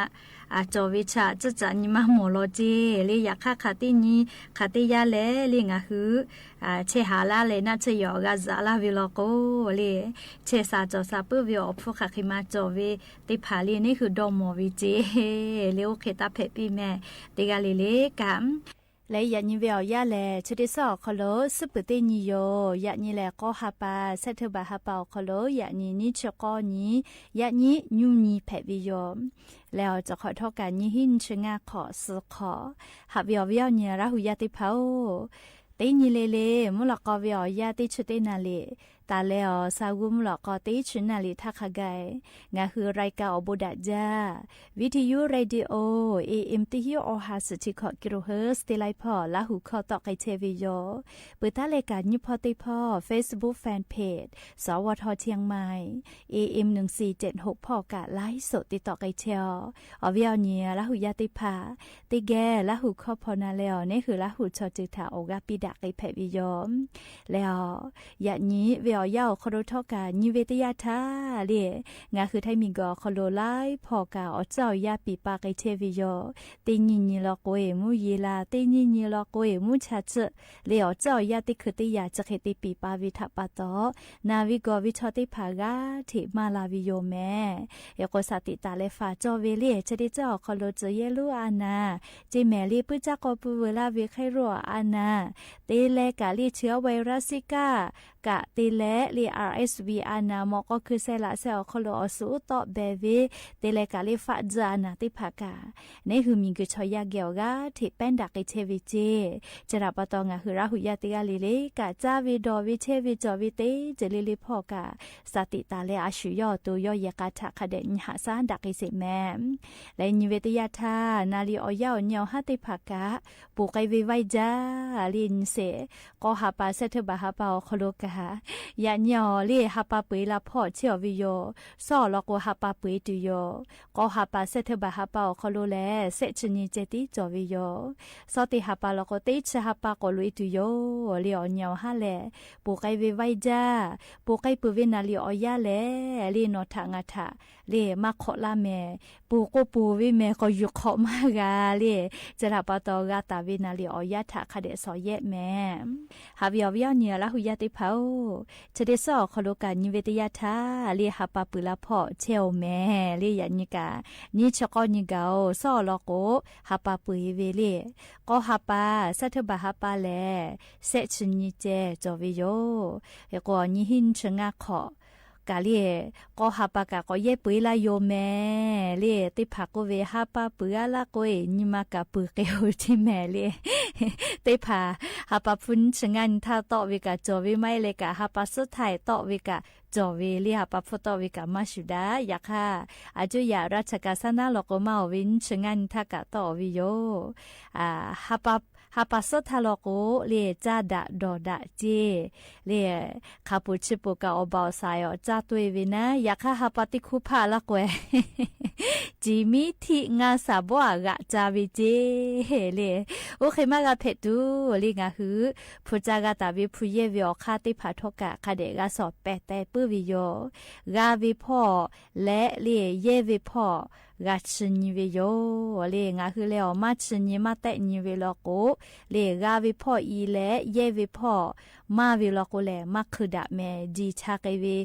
cawˬ ve chaꞈ tcuhˉ caꞈ nyi maˇ mawˬ law ceˇ le. Yaꞈ hk'aˇ hk'aˬ teˇ nyi hk'aˬ teˇ yanˇ leh le ngaˬ hui chehˇ haˍ laˇ leh naˆ tsuhˇ yawˬ g'a zuhꞈ laˇ ve law k'o, le chehˇ sha cawˬ sha puiˉ ve awˬ hpfuhˇ hk'aˬ hk'e ma cawˬ ve teˇ hpaˍ le neˇ hui dawˇ mawˬ ve ceˇ le. Oˇ hk'e taˇ hpehꞈ piˇ mehˍ. Teˇ g'aˇ le le kaꞈ leh yaꞈ nyi ve awˬ yanˇ lehˬ, chi teˇ suhˉ awˬ hk'aw lo suhˉ puiˍ teˇ nyi yoˬ. Yaꞈ nyi lehˬ, k'awˇ ha pa, September ha pa awˬ hk'aw lo yaꞈ nyi nyiˇ chi k'awˇ nyi, yaꞈ nyi nyuˇ nyi hpehꞈ ve yoˬ. Leh awˬ cawˬ hk'awꞈ htawˇ kaꞈ nyiˇ hinˉ nyiˇ chi ngaˇ hk'awꞈ suh hk'awꞈ. Haꞈ ve awˬ viˉ awˬ nyi Laˇ hu yaˇ teˇ hpaˍ-oˬ, teˇ nyi le le mvuhˇ lawꞈ k'aw ve awˬ yanˇ teˇ chi teˇ naˍ riˍ taˍ leh awˬ sha g'uˇ mvuhˇ lawꞈ k'aw teˇ chi naˍ riˍ htaˇ hk'a gaˬ, ngaˬ hui รายการ awˬ bon daꞈ jaˇ, Viˇtiˇ yuˇ radio, A M teˇ hinˉ awˬ ha suhˍ chi hkawꞈ kilohertz teˇ laiˉ hpawˇ Laˇ hu hkawˇ tawˆ k'ai chehˇ ve yoˬ. Peuˬ taˉ leh kaꞈ nyiˇ hpawˇ teˇ hpawˇ Facebook fan page สวท เชียงใหม่ A M หนึ่งสี่เจ็ดหก hpawˇ kaꞈ ไลฟ์สด te tawˆ k'ai chehˇ-aw. Awˬ viˉ awˬ nyi Laˇ hu yaˇ teˇ hpaˍ, teˇ geh Laˇ hu hkawˇ hpaw na leh awˬ neˇ hui Laˇ hu chaw ceuˬ htaꞈ awˬ g'aˇ piˇ daꞈ k'ai hpehꞈ ve yoˬ. Leh awˬ, yaꞈ nyi ve awˬ yanˇ awˬ hk'aw lo htawˇ kaꞈ nyi ve teˇ yanˇ htaˇ le, ngaˬ hui Htaiˇ miˬguiˬ awˬ hk'aw lo laiˉ hpawˇ kaꞈ awˬ ceuˬ awˬ yanˇ piˍ pa k'ai chehˇ ve yoˬ. Teˇ nyi nyi law k'o-e mvuhˇ yeˬ la, teˇ nyi nyi law k'o-e mvuhˇ cha tsuhˆ le, awˬ ceuˬ awˬ yanˇ teˇ hkui teˇ yanˇ chi hk'e te piˍ pa ve htaꞈ pa taw, naˬ ve gawˬ ve chaw teˇ hpaˍ g'aˇ hteꞈ maˇ la ve yoˬ mehˍ. Hk'e k'o, shaˍ tiꞈ taˍ leh faˍ cawˇ ve le, chi teˇ ceuˬ awˬ hk'aw lo tcuh yehˇ lonˉ a naˍ ceˇ mehˍ le, puiˉ caˇ k'aw pui veuˬ laˇ ve hk'e roˇ a naˍ te leh kaꞈ le, chi awˬ virus kaꞈ te leh le, R S V a naˍ mawꞈ k'aw hkui sheh laꞈ sheh awˬ hk'aw lo awˬ suhˍ uˉ tawˆ behˍ ve te leh kaꞈ le, faˆ tzuhˇ a naˍ teˇ hpaˍ kaꞈ neˇ hui miˬguiˬ chaw yaˇ geh awˬ g'aˇ hteꞈ pehˉ daꞈ k'ai chehˇ ve ceˇ. Chi htaꞈ pa taw ngaˬ hui Laˇ hu yaˇ teˇ g'aˇ le le kaꞈ caˇ ve dawˬ ve chehˇ ve cawˬ ve teˇ ceuˬ le le hpawˇ kaꞈ, shaˍ tiꞈ taˍ leh a shu yawˇ awˬ to yawˇ yehˬ k'a htaꞈ hk'a dehꞈ nyi haꞈ shaˉ daꞈ k'ai sheˍ mehˍ. Leh nyi ve teˇ yanˇ htaˇ, naˍ riˍ awˬ yanˇ awˬ nyi awˬ haˉ teˇ hpaˍ kaꞈ, poˬ k'ai ve vaiˇ jaˇ le nyi sheˍ. K'awˇ ha pa, September ha pa awˬ hk'aw lo kaꞈ, yaꞈ nyi awˬ le ha pa peuˬ-e la hpawˇ chehˇ-aw ve yoˬ. Sawˉ awˬ lawn k'o, ha pa peuˬ-e tuˬ yoˬ. K'awˇ ha pa, September ha pa awˬ hk'aw lo lehˬ, sehˆ chi nyi ceh tiˉ cawˬ ve yoˬ. Sawˉ teˇ ha pa lawn k'o, teˇ chi ha pa k'awꞈ loꞈ-e tuˬ yoˬ le. Awˬ nyi awˬ haˉ lehˬ, poˬ k'ai ve vaiˇ jaˇ. Poˬ k'ai peuˬ ve naˍ riˍ awˬ yanˇ lehˬ le, nawˬ htaꞈ ngaˬ htaꞈ le maˇ hk'awꞈ laˇ mehˍ. Poˬ k'o poˬ ve mehˍ, k'awꞈ yuˬ hk'awꞈ maˇ g'a le. Chi htaꞈ pa taw g'a taˍ ve naˍ riˍ awˬ yanˇ htaꞈ hk'a dehꞈ shawˍ yehˆ mehˍ. Haꞈ ve awˬ viˉ awˬ nyi Laˇ hu yaˇ teˇ hpaˍ-oˬ, chi teˇ suhˉ awˬ hk'aw lo kaꞈ nyi ve teˇ yanˇ htaˇ le ha pa peuˬ la hpawˇ chehˇ-oˬ mehˍ le. Yaꞈ nyi kaꞈ nyiˇ chi k'awˇ nyi gaˬ-oˬ. Sawˉ awˬ lawn k'o, ha pa peuˬ-e ve le. K'awˇ ha pa, September ha pa lehˬ, sehˆ chi nyi ceh cawˬ ve yoˬ. Hk'e k'o, nyiˇ hinˉ nyiˇ chi ngaˇ hk'awꞈ kaꞈ le, k'awˇ ha pa kaꞈ k'awꞈ yehˇ peuˬ-e laˇ yoˬ mehˍ le. Teˇ hpaˍ k'oˆ ve, ha pa peuˬ g'aˇ laˇ k'o-e, nyi ma kaꞈ peuˬ k'ai-oˬ ceˇ mehˍ le. Teˇ hpaˍ ha pa hpu nyiˇ chi ngaˇ nyi htaˇ tawˆ ve kaꞈ cawˬ ve maˇ heˆ leh kaꞈ, ha pa suhˉ htaˇ tawˆ ve kaꞈ cawˬ ve le. Ha pa hpfuhˇ tawˆ ve kaꞈ maˇ shuˍ daꞈ. Yaꞈ hk'aˇ, a cuˇ yaꞈ ราชการ saˉ naˉ lawn k'o maˇ-oˬ ve, nyiˇ chi ngaˇ nyi htaˇ kaꞈ tawˆ-oˬ ve yoˬ. Ha pa suhˉ htaˇ lawn k'o le, caˇ daꞈ dawˬ daꞈ ceˇ le. Hk'a peuˬ chi peuˬ kaꞈ awˬ baˬ awˬ saiˍ awˬ caˇ toˆ-e ve naˉ. Yaꞈ hk'aˇ ha pa teˇ hkuˇ hpaˆ laˇ k'o-e, ciˍ miˉ htiˆ ngaˇ shaˍ bawˆ-aꞈ g'aꞈ ca ve ceˇ le. Oˇ hk'e maˇ g'a hpehꞈ tuˬ le, ngaˬ hui hpu ca g'a taˍ ve hpu yehˇ ve awˬ hk'aˇ teˇ hpaˍ htawˇ kaꞈ hk'a dehꞈ g'a shawˍ pehˍ teh puiˉ ve yoˬ. G'a ve hpawˇ leh le, yehˇ ve hpawˇ g'a chi nyi ve yoˬ le. Ngaˬ hui lehˬ awˬ maˇ chi nyi maˇ tehˆ nyi ve law k'o, le g'a ve hpawˇ i leh yehˇ ve hpawˇ maˇ ve law k'o lehˬ maˇ hkui daꞈ mehˍ. Jiˬ cha k'ai ve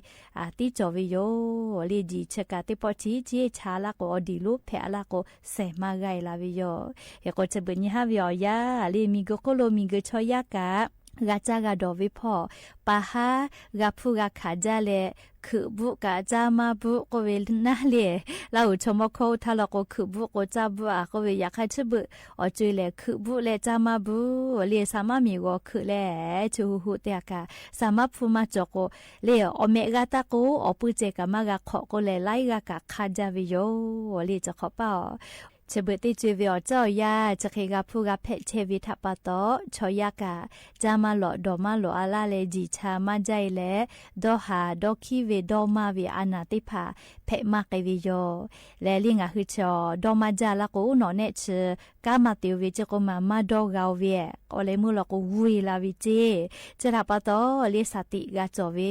tiˉ cawˬ ve yoˬ le. Jiˬ chi kaꞈ teˇ pawˆ chi chi cha laˇ k'o, awˬ diˬ lonˉ hpehꞈ laˇ k'o, shehˍ maˇ g'a e la ve yoˬ. Hk'e k'o, chi beuꞈ nyi haˉ ve awˬ yaˇ le, miˬguiˬ hk'oˆ lo miˬguiˬ chaw yaˇ kaꞈ g'a caˇ g'a dawˬ ve hpawˇ, pa haˉ g'a hpuˇ g'a hkanˍ jaˇ leh, hkeuꞈ bvuhˆ kaꞈ caˇ maˇ bvuhˆ k'oˆ ve naˉ le, Laˇ huˍ chaw mawˇ hkawˇ oˇ htaˇ law k'o, hkeuꞈ bvuhˆ k'o caˇ bvuhˆ a k'oˆ ve, yaꞈ hk'aˇ chi beuꞈ awˬ co e lehˬ, hkeuꞈ bvuhˆ leh caˇ maˇ bvuhˆ le, saˍ maˇ miˬ g'awˬ hkeuꞈ leh, chi hu hu te a kaꞈ saˍ maˇ hpu maˇ cawˬ k'o, le awˬ mehꞈ g'a taˇ k'o, awˬ puiˇ ceh kaꞈ maˇ g'a hk'awꞈ k'oˆ leh, laiˉ g'aˇ kaꞈ hk'aˇ jaˇ ve yoˬ le. Chi hk'awꞈ paˇ a, chi beuꞈ teˇ co e ve awˬ caˉ awˬ yaˇ chi hk'e g'a hpuˇ g'a hpehꞈ chehˇ ve htaꞈ pa taw, chaw yaˇ kaꞈ caˇ maˇ lawꞈ dawˬ maˇ lawꞈ a laˇ leh, jiˬ cha maˇ jaˇ e leh, dawˇ haˍ dawˇ hkiˉ ve dawˇ maˇ ve a naˍ teˇ hpaˍ hpehꞈ maˇ k'ai ve yoˬ. Lehˬ le ngaˬ hui chi dawˇ maˇ jaˇ laˇ k'o, nawˬ nehˆ chi kanˉ maˇ te o ve ceˇ k'oˆ ma, maˇ dawˇ g'a o ve, k'awꞈ leh meuˇ law k'o g'uˇ e la ve ceˇ. Chi htaꞈ pa taw le saˍ tiꞈ g'a cawˬ ve,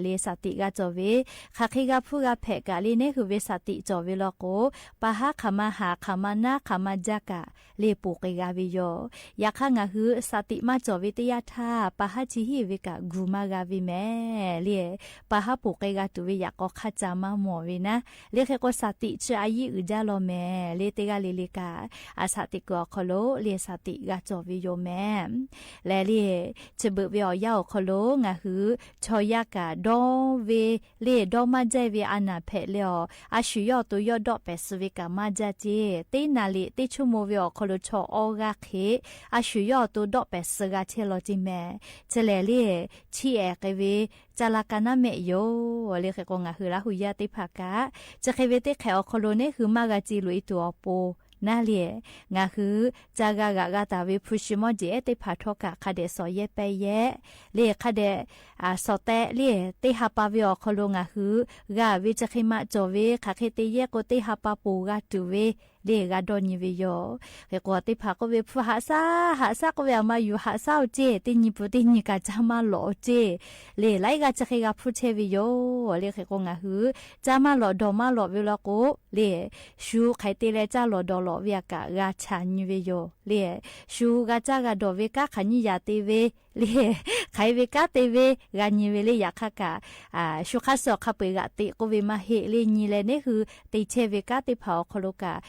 le saˍ tiꞈ g'a cawˬ ve, hk'aˬ hk'e g'a hpuˇ g'a hpehꞈ kaꞈ le, neˉ hui ve saˍ tiꞈ cawˬ ve law k'o, pa haˉ hk'aˬ ma haˍ, hk'aˬ ma naˉ, hk'aˬ ma jaˇ kaꞈ le ponˬ k'ai g'a ve yoˬ. Yaꞈ hk'aˇ ngaˬ hui saˍ tiꞈ maˇ cawˬ ve teˇ yanˇ htaˇ, pa haˉ chi hiˉ ve kaꞈ gu maˇ g'a ve mehˍ le. Pa haˉ ponˬ k'ai g'a tuˬ ve yaꞈ k'aw hk'a ca maˇ mawˬ ve naˉ. Le hk'e k'o, saˍ tiꞈ chi a yiˇ uiˍ jaˇ law mehˍ le. Teˇ g'aˇ le le kaꞈ, a saˍ tiꞈ kuiˬ awˬ hk'aw lo le saˍ tiꞈ g'a cawˬ ve yoˬ mehˍ. Lehˬ le, chi beuꞈ ve awˬ yanˇ awˬ hk'aw lo ngaˬ hui chaw yaˇ kaꞈ dawˇ ve le, dawˇ maˇ jaˇ ve a naˍ hpehꞈ leh awˬ, a shu yawˇ awˬ to yawˇ dawˆ pehˍ suh ve kaꞈ maˇ jaˇ ceˇ. Teˇ naˍ riˍ teˇ chuˇ mo ve awˬ hk'aw lo chaw awˇ g'aˇ hk'e a shu yawˇ awˬ to dawˆ pehˍ suh g'a chehˇ law ceˇ mehˍ. Chi lehˬ le, chiˇ ehˍ k'ai ve caˇ la ka naˉ mehˆ yoˬ le. Hk'e k'o, ngaˬ hui Laˇ huˍ yaˇ teˇ hpaˍ kaꞈ chi hk'e ve teˇ hk'ehꞈ awˬ hk'aw lo neˉ hui maˇ g'a ce loꞈ e tuˬ awˬ pon naˉ le, ngaˬ hui caˇ g'a g'aꞈ g'a taˍ ve hpu shi mawˇ jeˬ ehˉ teˇ hpaˍ htawˇ kaꞈ hk'a dehꞈ sawˍ yehˇ pehˇ yehˇ le, hk'a dehꞈ sawˍ tehˆ le, teˇ ha pa ve awˬ hk'aw lo ngaˬ hui g'a ve chi hk'e maꞈ cawˬ ve, hk'aˬ hk'e te yehˇ k'o teˇ ha pa ponˬ g'a tuˬ ve le g'a dawˇ nyi ve yoˬ. Hk'e k'o, teˇ hpaˍ k'oˆ ve, hpu haꞈ shaˉ haꞈ shaˉ k'oˆ ve, aˬ ma yuˬ haꞈ shaˉ oˬ ceˇ, teˇ nyi pun teˇ nyi kaꞈ caˇ maˇ lawꞈ oˬ ceˇ le, laiˉ g'aˇ chi hk'e g'a hpuˇ chehˇ ve yoˬ le. Hk'e k'o, ngaˬ hui caˇ maˇ lawꞈ dawˬ maˇ lawꞈ ve law k'o le, shu hk'aˬ hk'e te leh caˇ lawꞈ dawˬ lawꞈ ve a kaꞈ g'a chaꞈ nyi ve yoˬ le. Shu g'a caˇ g'a dawˬ ve kanˉ hk'aˬ nyi yaꞈ te ve le, hk'aˬ hk'e ve kanˉ te ve g'a nyi ve le. Yaꞈ hk'aˇ kaꞈ, shu hk'aˇ suh awˬ hk'a peu eˬ g'aꞈ teꞈ k'oˆ ve maˇ heˆ le. Nyi leh neˉ hui te chehˇ ve kanˉ teˇ hpaˍ awˬ hk'aw lo kaꞈ,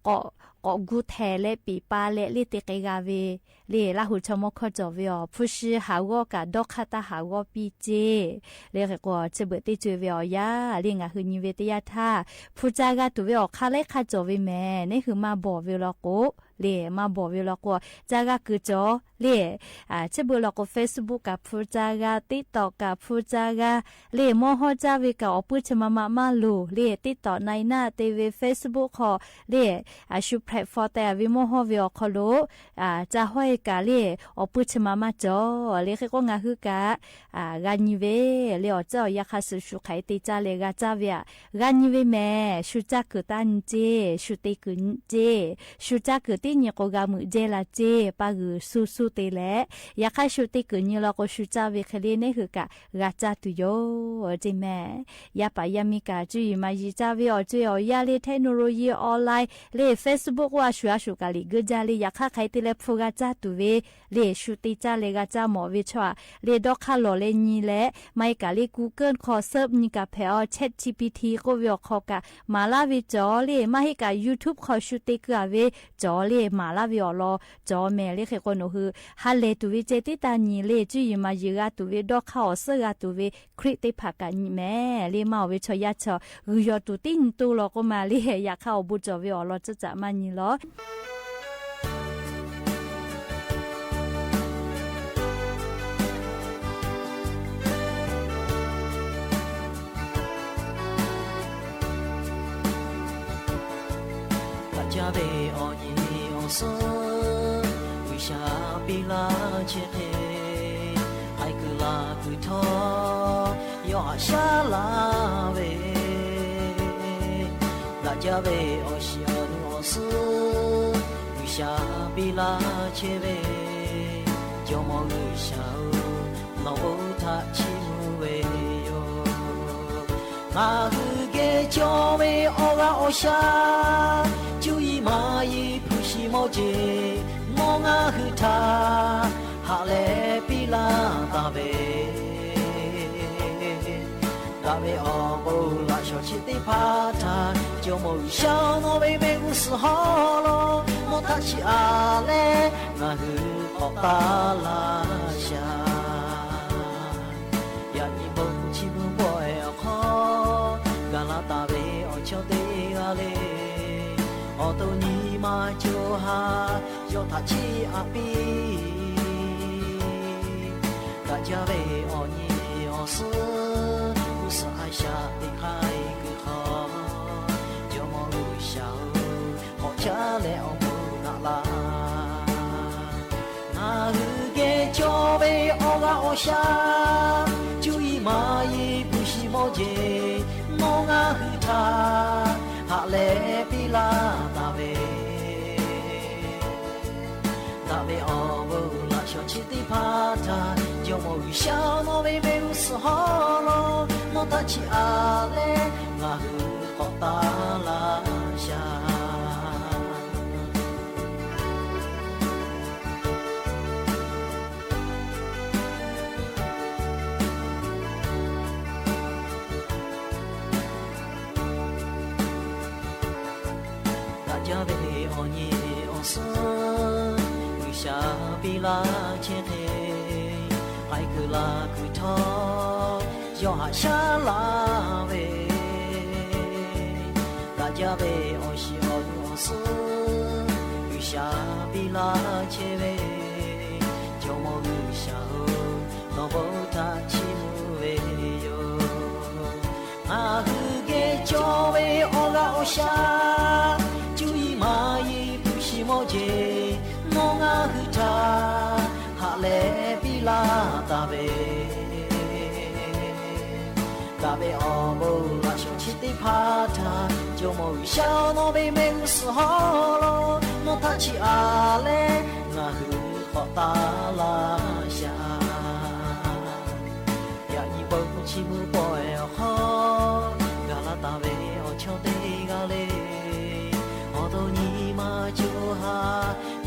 k'awꞈ gu htehˍ leh peˍ pa leh le te k'ai g'a ve le. Laˇ huˍ chaw mawˇ hkawˇ cawˬ ve awˬ hpu shi haˍ g'awˇ kaꞈ dawˇ hk'aˇ taˇ haˍ g'awˇ piˇ ceˇ le. Hk'e k'o, chi beuꞈ teˇ co e ve awˬ yanˇ le ngaˬ hui nyi ve teˇ yanˇ htaˇ, hpu caˇ g'a tuˬ ve awˬ hk'aˇ laiˉ hk'aˇ cawˬ ve mehˍ. Neˉ hui maˇ bawˬ ve law k'o le, maˇ bawˬ ve law k'o, caˇ g'a kuiˬ cawˬ le. Chi beuꞈ law k'o, Facebook kaꞈ hpu caˇ g'a, TikTok kaꞈ hpu caˇ g'a le. Mawˇ hawˇ caˇ ve kaꞈ awˬ puiˇ chi ma ma maˇ loˬ le. TikTok na i naˆ te ve Facebook hk'aw le, a shu platform teh a ve mawˇ hawˇ ve awˬ hk'aw lo caˇ hawˇ e kaꞈ le, awˬ puiˇ chi ma maˇ cawˬ le. Hk'e k'o, ngaˬ hui kaꞈ g'a nyi ve le, awˬ caˉ awˬ yanˇ hk'a shuˍ shuˍ hk'aˬ hk'e te caˇ leh g'a caˇ ve aꞈ, g'a nyi ve mehˍ. Shu caˇ kuiˬ taˇ nyi ceˇ, shu te kuiˬ nyi ceˇ. Shu caˇ kuiˬ tiˉ nyi k'o g'a meuꞈ jehˇ la ceˇ, pa g'uiˬ suh suh te leh. Yaꞈ hk'aˇ shu te kuiˬ nyi law k'o, shu caˇ ve hk'e le neˉ hui kaꞈ g'a caˇ tuˬ yoˬ ceˇ mehˍ. Yaˇ paˍ yaˇ miˇ kaꞈ cuˇ yiˍ maˍ yiˍ caˇ ve awˬ co e awˬ yanˇ le, technology online le, Facebook k'oˆ a shuˍ a shuˍ kaꞈ liꞈ geuˆ jaˇ le. Yaꞈ hk'aˇ hk'aˬ hk'e te leh hpu g'a caˇ tuˬ ve le, shu te caˇ leh g'a caˇ mawˬ ve chaw aꞈ le, dawˇ hk'aˇ lawˬ leh nyi leh, maˇ heˆ kaꞈ le Google hk'aw search nyi kaꞈ hpehꞈ a, ChatGPT k'oˆ ve awˬ hk'aw kaꞈ maˍ laˇ ve cawˬ le. Maˇ heˆ kaꞈ YouTube hk'aw shu te keu a ve cawˬ le, maˍ laˇ ve awˬ lawn cawˬ mehˍ le. Hk'e k'o, nawˬ hui ha lehˬ tuˬ ve ceh tiˉ taˇ nyi le, cuˇ yiˍ maˍ yiˍ g'a tuˬ ve, dawˇ hk'aˇ awˬ suhˉ g'a tuˬ ve Hkriꞈ teˇ hpaˍ kaꞈ nyi mehˍ le. Maˇ oˬ ve chaw yaˇ chaw g'uiˬ yawˬ tuˬ tiˉ nyi toˇ law k'oˆ ma le. Yaꞈ hk'aˇ awˬ bon cawˬ ve awˬ lawn ceuˬ caꞈ maˇ nyi law. Daꞈ jaˇ ve awˬ nyi awˬ suhˉ G'uiˬsha piˇ laˇ chehˇ hk'e, k'ai kuiˬ laˬ kuiˬ htawˇ yawˇ haꞈ shaˉ laˇ ve. Daꞈ jaˇ ve awˬ shiˍ awˬ nu awˬ suhˉ G'uiˬsha piˇ laˇ chehˇ ve, Jawˇmawˇ G'uiˬsha-oˬ, nawˬ oˇ htaꞈ chiˇ mvuh ve yoˬ. Ngaˬ hui geh cawˬ ve awˬ g'aˇ awˬ shaˉ, cuˇ yiˍ maˇ yiˍ hpu shiˍ mawˇ jeˬ, nawˬ ngaˬ hui htaꞈ haꞈ leh piˇ laˇ taˍ ve, daꞈ ve awˬ bon laꞈ shawˍ chi teˇ hpaˍ htaꞈ Jawˇmawˇ G'uiˬsha nawˬ ve mehˆ g'uˇ suhˍ hawˉ lo, nawˬ htaꞈ chiˇ aꞈ leh ngaˬ hui k'awꞈ taˍ laˇ shaˍ. Yaꞈ nyi bon chi mvuh pawehˇ awˬ hk'aw, gaˬ la taˍ ve awˬ chawˇ teˇ g'aˇ le, awˬ to nyi ma co ha yawˇ htaꞈ chiˇ aꞈ piˇ. Daꞈ jaˇ ve awˬ nyi awˬ suhˉ g'uˇ suhˍ a shaꞈ teꞈ hk'aˇ e kuiˬ hk'aw, Jawˇmawˇ G'uiˬsha-oˬ, k'awꞈ caˉ leh awˬ moˍ naꞈ laˇ. Ngaˬ hui geh cawˬ ve awˬ g'aˇ awˬ shaˉ, cuˇ yiˍ maˇ yiˍ hpu shiˍ mawˇ jeˬ, nawˬ ngaˬ hui htaꞈ haꞈ leh piˇ laˇ taˍ ve, daꞈ ve awˬ bon laꞈ shawˍ chi teˇ hpaˍ htaꞈ Jawˇmawˇ G'uiˬsha nawˬ ve mehˆ g'uˇ suhˍ hawˉ lo, nawˬ htaꞈ chiˇ aꞈ leh ngaˬ hui k'awꞈ taˍ laˇ shaˍ. Daꞈ jaˇ ve awˬ nyi awˬ suhˉ G'uiˬsha piˇ laˇ chehˇ hk'e, k'ai kuiˬ la kuiˬ htawˇ yawˇ haꞈ shaˉ laˇ ve, daꞈ jaˇ ve awˬ shiˍ awˬ nu awˬ suhˉ G'uiˬsha piˇ laˇ chehˇ ve, Jawˇmawˇ G'uiˬsha-oˬ, nawˬ bon htaꞈ chiˇ mvuh ve yoˬ. Ngaˬ hui geh cawˬ ve awˬ g'aˇ awˬ shaˉ, cuˇ yiˍ maˇ yiˍ hpu shiˍ mawˇ jeˬ, nawˬ ngaˬ hui htaꞈ haꞈ leh piˇ laˇ taˍ ve, daꞈ ve awˬ bon laꞈ shawˍ chi teˇ hpaˍ htaꞈ Jawˇmawˇ G'uiˬsha nawˬ ve mehˆ g'uˇ suhˍ hawˉ lo, nawˬ htaꞈ chiˇ aꞈ leh ngaˬ hui k'awꞈ taˍ laˇ shaˍ. Yaꞈ nyi bon chi mvuh pawehˇ awˬ hk'aw, gaˬ la taˍ ve awˬ chawˇ teˇ g'aˇ le, awˬ to nyi ma co ha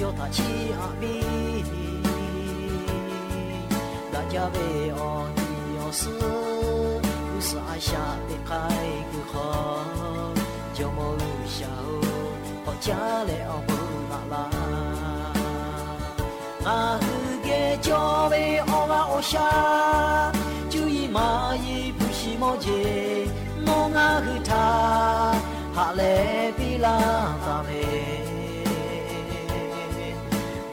yawˇ htaꞈ chiˇ aꞈ piˇ. Daꞈ jaˇ ve awˬ nyi awˬ suhˉ g'uˇ suhˍ a shaꞈ teꞈ hk'aˇ e kuiˬ hk'aw, Jawˇmawˇ G'uiˬsha-oˬ, k'awꞈ caˉ leh awˬ bon naꞈ laˇ. Ngaˬ hui geh cawˬ ve awˬ g'aˇ awˬ shaˉ, cuˇ yiˍ maˇ yiˍ hpu shiˍ mawˇ jeˬ, nawˬ ngaˬ hui htaꞈ haꞈ leh piˇ laˇ taˍ ve,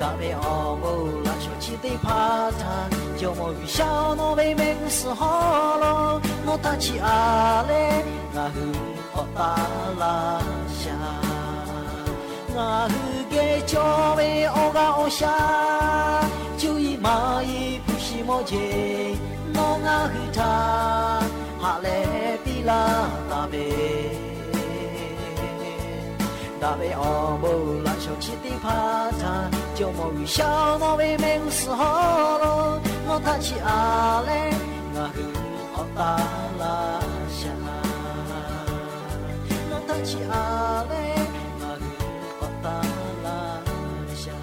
daꞈ ve awˬ bon laꞈ shawˍ chi teˇ hpaˍ htaꞈ Jawˇmawˇ G'uiˬsha nawˬ ve mehˆ g'uˇ suhˍ hawˉ lo, nawˬ htaꞈ chiˇ aꞈ leh ngaˬ hui k'awꞈ taˍ laˇ shaˍ. Ngaˬ hui geh cawˬ ve awˬ g'aˇ awˬ shaˉ, cuˇ yiˍ maˇ yiˍ hpu shiˍ mawˇ jeˬ, nawˬ ngaˬ hui htaꞈ haꞈ leh piˇ laˇ taˍ ve, daꞈ ve awˬ bon laꞈ shawˍ chi teˇ hpaˍ htaꞈ Jawˇmawˇ G'uiˬsha nawˬ ve mehˆ g'uˇ suhˍ hawˉ lo, nawˬ htaꞈ chiˇ aꞈ leh ngaˬ hui k'awꞈ taˍ laˇ shaˍ. Nawˬ htaꞈ chiˇ aꞈ leh ngaˬ hui k'awꞈ taˍ laˇ shaˍ.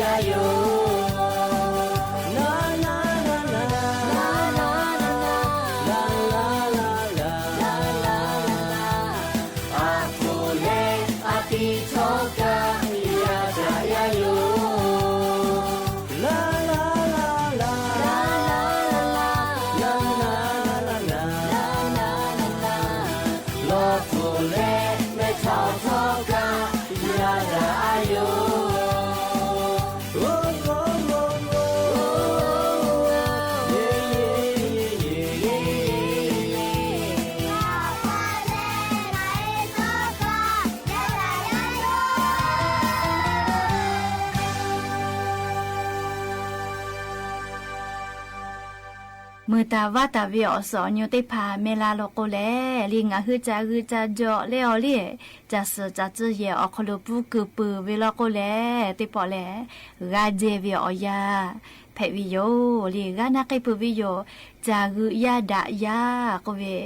yaˇ yoˬ. A hpu leh a tiꞈ htawˇ kaꞈ yaˇ daꞈ yaˇ yoˬ. Lawˇ hpu leh mehˇ htawˇ htawˇ kaꞈ yaˇ daꞈ a yoˬ. Mui taˍ vaˇ taˍ ve awˬ suhˍ awˬ nyi teˇ hpaˍ meh la law k'o lehˬ, liꞈ ngaˬ hui caˬ g'euꞈ caˬ jawꞈ leh awˬ liˇ, caˬ suhˍ caˬ tcuh yehˬ awˬ hk'aw lo puiˉ keu peuˬ ve law k'o lehˬ, teˇ pawˆ lehˬ g'a jehˬ ve awˬ yanˇ hpehꞈ ve yoˬ. Liꞈ g'a na k'ai peuˬ ve yoˬ. Caˬ g'euꞈ yaˇ daꞈ yaˇ k'oˆ ve,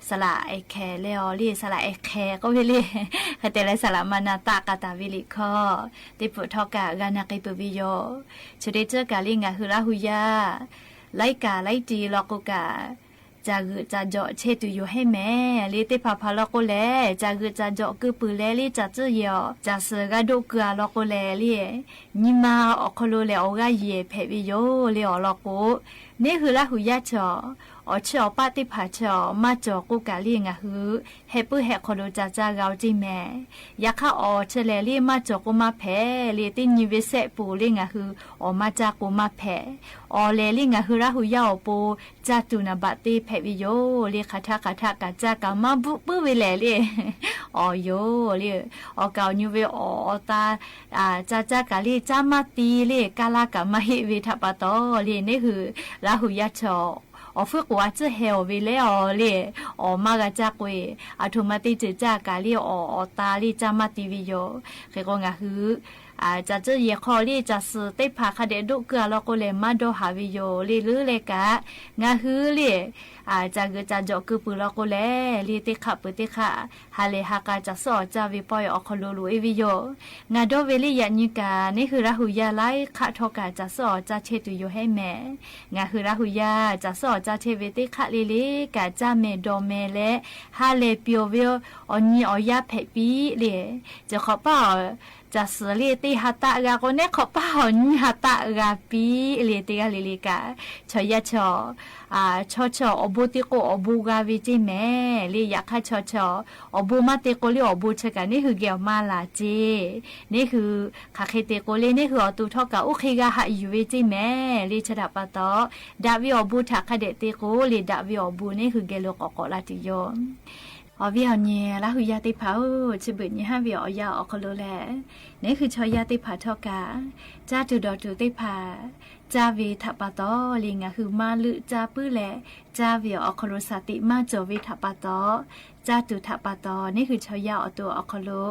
saˍ laꞈ ehˍ hkehˍ leh awˬ liˇ, saˍ laꞈ ehˍ hkehˍ k'oˆ ve liꞈ, hk'e te leh saˍ laꞈ ma na taˆ k'a taˍ ve liꞈ hkawˇ teˇ peuˬ htawˇ kaꞈ g'a na k'ai peuˬ ve yoˬ. Chi teˇ ceuˬ kaꞈ liꞈ ngaˬ hui Laˇ huˍ yaˇ laiˉ kaˍ laiˉ tiꞈ law k'o kaꞈ, caˬ g'euꞈ caˬ jawꞈ chehˇ tuˬ yoˬ hehˉ mehˍ. Liꞈ teˇ hpaˍ hpaˍ law k'o lehˬ, caˬ g'euꞈ caˬ jawꞈ keu peuˬ leh liꞈ caˬ tcuhˇ yehˬ awˬ caˬ suhˍ g'a doˆ keu a law k'o lehˬ, liꞈ nyi ma awˬ hk'aw lo lehˬ awˬ g'aˇ yehˬ hpehꞈ ve yoˬ. Liꞈ awˬ lawn k'o, neˇ hui Laˇ huˍ yaˇ chaw awˬ chiˇ awˬ paˆ teˇ hpaˍ chaw maˇ cawˬ k'oˆ kaꞈ liꞈ ngaˬ hui heh puiˉ heh hk'aw lo ca caˇ g'a oˬ ceˇ mehˍ. Yaꞈ hk'aˇ awˬ chi lehˬ liꞈ maˇ cawˬ k'o maˇ hpehꞈ. Liꞈ teˇ nyi ve sehˆ peuˬ liꞈ ngaˬ hui awˬ maˇ caˇ k'o maˇ hpehꞈ. Awˬ lehˬ liꞈ ngaˬ hui Laˇ huˍ yaˇ awˬ pon caˇ tuˬ naˍ baꞈ te hpehꞈ ve yoˬ. Liꞈ hk'aˬ htaˇ hk'aˬ htaˇ kaꞈ caˇ kaꞈ maˇ bvuhˆ puiˉ ve lehˬ liꞈ awˬ yoˬ. Liꞈ awˬ kaˍ awˬ nyi ve awˬ awˬ ta caˇ caˇ kaꞈ liꞈ caˇ maˇ ti liꞈ kaˇ laˇ kaꞈ maˇ heˆ ve htaꞈ pa taw liꞈ neˇ hui Laˇ huˍ yaˇ chaw awˬ fuiˉ k'oˍ a tcuhˉ heh awˬ ve lehˬ awˬ liꞈ awˬ maˇ g'a caˇ k'o e, aˬ htoꞈ ma teˇ ceuˬ caˇ kaꞈ liꞈ awˬ awˬ ta liꞈ caˇ maˇ ti ve yoˬ. Hk'e k'o ngaˬ hui caˬ tcuhˇ yehˬ hk'aw liꞈ caˬ suhˍ teˇ hpaˍ hk'a dehꞈ doˆ keu a law k'o lehˬ maˇ dawˇ haˍ ve yoˬ. Liꞈ leuˉ leh kaꞈ ngaˬ hui liꞈ caˬ g'euꞈ caˬ jawꞈ keu peuˬ law k'o lehˬ, liꞈ teˇ hk'aˆ peuˬ teˇ hk'aˆ ha lehˬ ha k'a caˬ suhˉ awˬ caˇ ve pawehˇ awˬ hk'aw lo loꞈ e ve yoˬ. Ngaˬ dawˇ ve liꞈ yaꞈ nyi kaꞈ neˇ hui Laˇ huˍ yaˇ laiˉ hk'aˆ htawˇ kaꞈ caˬ suhˉ awˬ caˇ chehˇ tuˬ yoˬ hehˉ mehˍ. Ngaˬ hui Laˇ huˍ yaˇ caˬ suhˉ awˬ caˇ chehˇ ve teˇ hk'aˆ le le kaꞈ caˇ mehˍ dawˬ mehˍ leh ha lehˬ pyawˬ ve awˬ nyi awˬ yaˇ hpehꞈ piˇ le. Chi hk'awꞈ paˇ caˬ suhˍ liꞈ teˇ ha taˆ g'a k'o, neˇ hk'awꞈ paˇ awˬ nyi ha taˆ g'a piˇ le. Teˇ g'aˇ le le kaꞈ chaw yaˇ chaw chaw chaw awˬ bon te k'o awˬ bon g'a ve ceˇ mehˍ. Liꞈ yaꞈ hk'aˇ chaw chaw awˬ bon maˇ te k'o liꞈ awˬ bon chi kaꞈ neˇ hui geh awˬ maˇ laˬ ceˇ. Neˇ hui hk'aˬ hk'e te k'o liꞈ neˇ hui awˬ to htawˇ kaꞈ oˇ hk'e g'a haꞈ yuˬ ve ceˇ mehˍ. Liꞈ chi htaꞈ pa taw, daꞈ ve awˬ bon htaꞈ hk'a dehꞈ te k'o liꞈ daꞈ ve awˬ bon neˇ hui geh lo k'awꞈ k'awꞈ la tuˬ yoˬ. Awˬ viˉ awˬ nyi Laˇ huˍ yaˇ teˇ hpaˍ-oˬ, chi beuꞈ nyi haˉ ve awˬ yanˇ awˬ hk'aw lo lehˬ, neˇ hui chaw yaˇ teˇ hpaˍ htawˇ kaꞈ caˇ tuˬ dawˬ tuˬ teˇ hpaˍ caˇ ve htaꞈ pa taw liꞈ ngaˬ hui maˇ leuˆ caˇ puiˉ leh, caˇ ve awˬ hk'aw lo shaˍ tiꞈ maˇ cawˬ ve htaꞈ pa taw, caˇ tuˬ htaꞈ pa taw neˇ hui chaw yaˇ awˬ to awˬ hk'aw lo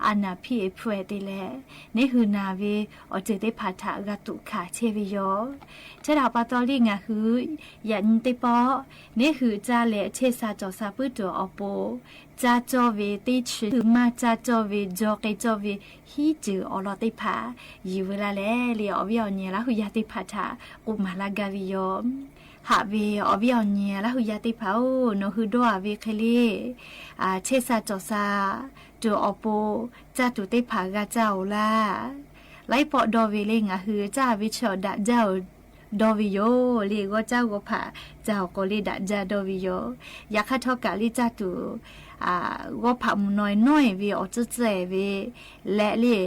a naˍ hpiˇ e hpu e te leh, neˇ hui naˍ ve awˬ ceuˬ teˇ hpaˍ htaꞈ g'a tuꞈ hkanˍ chehˇ ve yoˬ. Chi htaꞈ pa taw liꞈ ngaˬ hui yaꞈ nyi teˇ pawˆ neˇ hui caˇ leh chehˇ sha cawˬ sha puiˉ tuˬ awˬ pon caˇ cawˇ ve teˇ chi hui maˇ caˇ cawˇ ve jaw k'ai cawˇ ve hiˉ ceuˬ awˬ lawn teˇ hpaˍ yiˬ veu laˇ leh, liꞈ awˬ viˉ awˬ nyi Laˇ huˍ yaˇ teˇ hpaˍ htaꞈ k'oˆ maˍ laˇ gaˇ ve yoˬ. Haꞈ ve awˬ viˉ awˬ nyi Laˇ huˍ yaˇ teˇ hpaˍ-oˬ, nawˬ hui dawˇ a ve hk'e le, chehˇ sha cawˬ sha tuˬ awˬ pon caˇ tuˬ teˇ hpaˍ g'a caˇ oˬ laˇ. Laiˉ pawˆ dawˇ ve le ngaˬ hui caˇ ve chi awˬ daꞈ jaˇ oˬ dawˇ ve yoˬ. Liꞈ g'awˇ caˇ g'awˇ hpaꞈ ca awˬ k'o liꞈ daꞈ jaˇ dawˇ ve yoˬ. Yaꞈ hk'aˇ htawˇ kaꞈ liꞈ caˇ tuˬ g'awˇ hpaꞈ mvuhˬ naw e nawˉ e ve awˬ tcuhˇ tcuhˇ e ve leh le,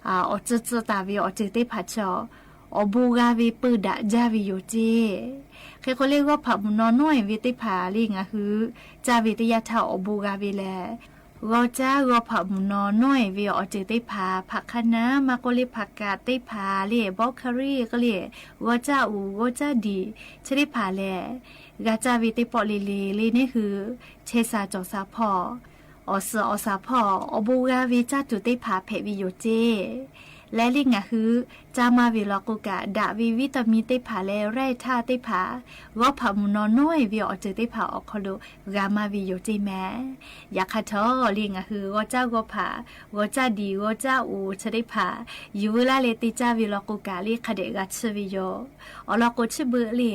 awˬ tcuhˇ tcuhˇ taˍ ve awˬ ceuˬ teˇ hpaˍ chi awˬ bon g'a ve peu daꞈ jaˇ ve yoˬ ceˇ. Hk'e k'o le g'awˇ hpaꞈ mvuhˬ naw nawˉ e ve teˇ hpaˍ le ngaˬ hui caˇ ve teˇ yanˇ htaˇ awˬ bon g'a ve lehˬ, g'awˇ caˇ g'awˇ hpaꞈ mvuhˬ naw nawˉ e ve awˬ ceuˬ teˇ hpaˍ hpaꞈ hk'aˇ naˉ maˇ k'oˆ le hpaꞈ kaꞈ teˇ hpaˍ le bawˇ hkaˇ riˆ k'oˆ le, g'awˇ caˇ uˍ g'awˇ caˇ diˬ chi teˇ hpaˍ lehˬ, g'a caˇ ve teˇ pawˆ le le le neˇ hui chehˇ sha cawˬ sha hpawˇ awˬ suhˍ awˬ shaˍ hpawˇ awˬ bon g'a ve caˇ tuˬ teˇ hpaˍ hpehꞈ ve yoˬ ceˇ. Leh le ngaˬ hui caˇ maˇ ve law k'o kaꞈ, daꞈ ve วิตามิน teˇ hpaˍ leh แร่ธาตุ teˇ hpaˍ, g'awˇ hpaꞈ mvuhˬ naw nawˉ-e ve awˬ ceuˬ teˇ hpaˍ awˬ hk'aw lo g'a maˇ ve yoˬ ceˇ mehˍ. Yaꞈ hk'aˇ htawˇ le ngaˬ hui g'aw caˇ g'aw hpaꞈ, g'aw caˇ diˬ g'aw caˇ uˍ chi teˇ hpaˍ, yuˬ veu laˇ leh te caˇ ve law k'o kaꞈ le hk'a dehꞈ g'a chiˇ ve yoˬ. Awˬ lawn k'o, chi beuꞈ le,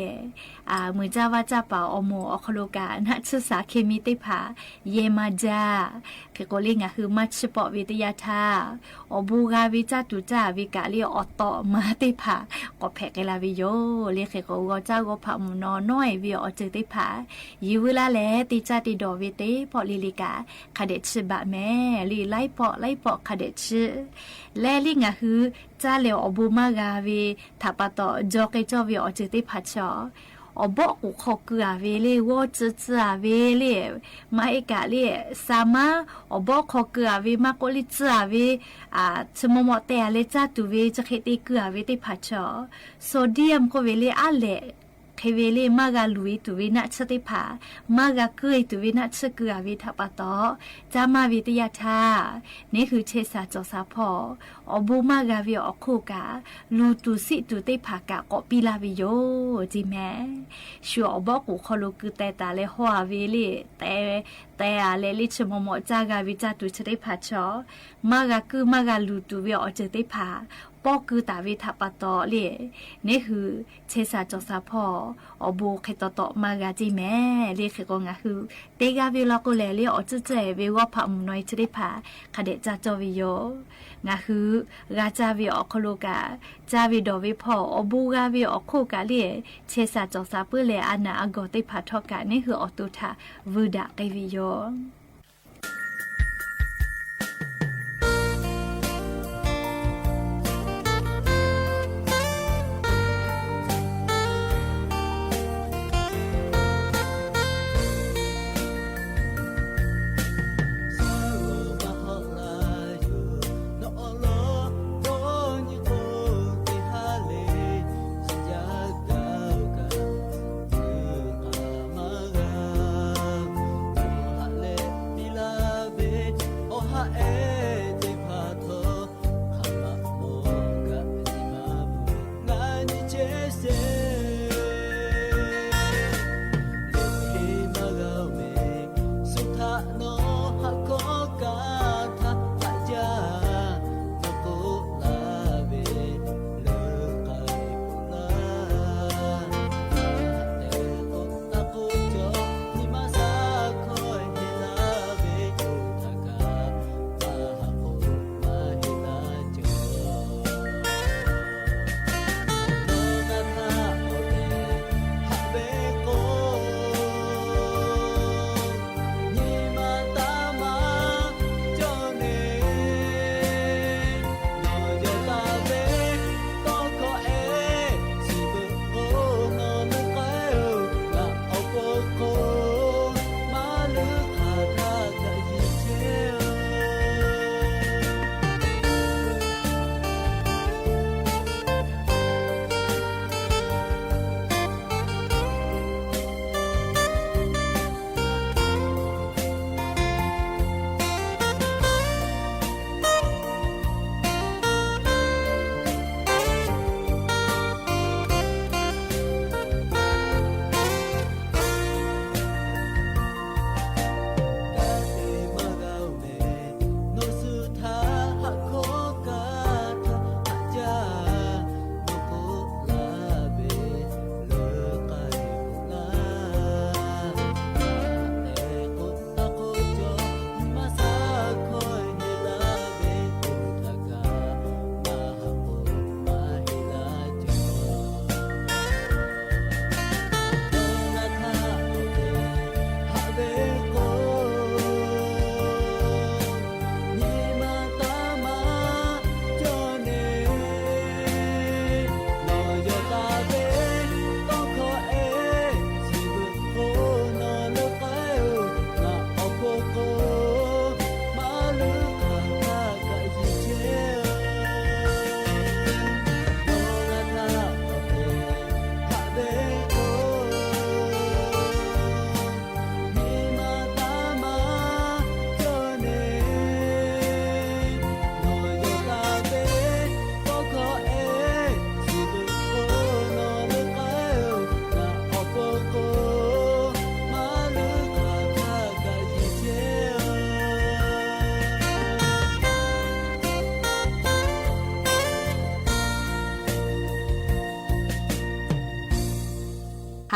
muiˬ caˇ vaˇ caˇ paˍ awˬ moˍ awˬ hk'aw lo kaꞈ naˆ tsuhˇ สารเคมี teˇ hpaˍ yehˇ maˇ jaˇ. Hk'e k'o le ngaˬ hui maˇ chiˇ pawˆ ve teˇ yanˇ htaˇ, awˬ bon g'a ve caˇ tuˬ caˇ ve kaꞈ le awˬ tawꞈ ma teˇ hpaˍ k'awꞈ hpehꞈ k'ai la ve yoˬ le. Hk'e k'o g'aw caˇ g'aw hpaꞈ mvuhˬ naw nawˉ-e ve awˬ ceuˬ teˇ hpaˍ, yuˬ veu laˇ leh te caˇ te dawˬ ve teˇ pawˆ le le kaꞈ hk'a dehꞈ chiˇ baˬ mehˍ le. Laiˉ pawˆ laiˉ pawˆ hk'a dehꞈ chiˇ. Leh le ngaˬ hui caˇ leh awˬ bon maˇ g'a ve htaꞈ pa taw, jaw k'ai cawˇ ve awˬ ceuˬ teˇ hpaˍ chaw, awˬ bawˆ k'oˍ hk'aw keu-a ve le, g'awˇ tcuh tcuh-a ve le, maˇ heˆ kaꞈ le, sa maˉ awˬ bawˆ hk'aw keu-a ve maˇ k'oˆ le, tcuh-a ve, chi maw maw teh-a leh caˇ tuˬ ve chi hk'e te keu-a ve teˇ hpaˍ chaw, sodium k'oˆ ve le, aˉ lehꞈ hk'e ve le maˇ g'a luˬ-e tuˬ ve naˆ tsuhˇ teˇ hpaˍ, maˇ g'a keu-e tuˬ ve naˆ tsuhˇ keu-a ve htaꞈ pa taw, caˇ maˇ ve teˇ yanˇ htaˇ, neˇ hui chehˇ sha cawˬ sha hpawˇ awˬ bon maˇ g'a ve awˬ hk'oˆ kaꞈ, luˬ tuˬ siˆ tuˬ teˇ hpaˍ kaꞈ k'awꞈ piˇ laˇ ve yoˬ ceˇ mehˍ. Shu awˬ bawˆ k'oˍ hk'aw lo keu teh taˍ leh hawˇ-a ve le, teh, teh-a leh le chi maw maw caˇ g'a ve caˇ tuˬ chi teˇ hpaˍ chaw, maˇ g'a keu maˇ g'a luˬ tuˬ ve awˬ ceuˬ teˇ hpaˍ pawˇ keu taˍ ve htaꞈ pa taw le, neˇ hui chehˇ sha cawˬ sha hpawˇ awˬ bon hk'e taw taw maˇ g'a ceˇ mehˍ le. Hk'e k'o ngaˬ hui te g'a ve law k'o lehˬ le, awˬ tcuhˉ tcuhˉ-e ve g'awˇ hpaꞈ mvuhˬ naw-e chi teˇ hpaˍ hk'a dehꞈ caˇ cawˇ ve yoˬ. Ngaˬ hui g'a caˇ ve awˬ hk'aw lo kaꞈ, caˇ ve dawˬ ve hpawˇ awˬ bon g'a ve awˬ hk'oˆ kaꞈ le, chehˇ sha cawˬ sha puiˉ leh a naˬ a gawˬ teˇ hpaˍ htawˇ kaꞈ neˇ hui awˬ to htaꞈ vuiˇ daꞈ k'ai ve yoˬ.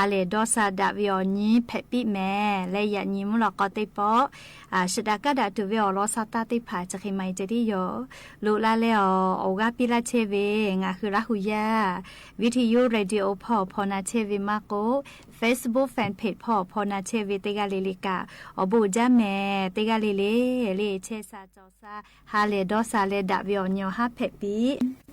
ha lehˬ dawˇ sha daꞈ ve awˬ nyi hpehꞈ piˇ mehˍ leh, yaꞈ nyi mvuhˇ lawꞈ k'aw teˇ pawˆ shiˍ daꞈ kaˉ daꞈ tuˬ ve awˬ lawn sha taˇ teˇ hpaˍ chi hk'e maˇ heˆ ceh tiˉ yoˬ. Loꞈ la leh awˬ, awˬ g'aˇ piˇ laˇ chehˇ ve ngaˬ hui Laˇ hu yaˇ Viˇ hti yuˇ radio hpawˇ awˬ hpaw na chehˇ ve maˇ k'oˆ, Facebook fan page hpawˇ awˬ hpaw na chehˇ ve teˇ g'aˇ le le kaꞈ awˬ bon uiˍ jaˇ mehˍ. Teˇ g'aˇ le le le chehˇ sha cawˬ sha, ha lehˬ dawˇ sha leh daꞈ ve awˬ nyi awˬ haˉ hpehꞈ piˇ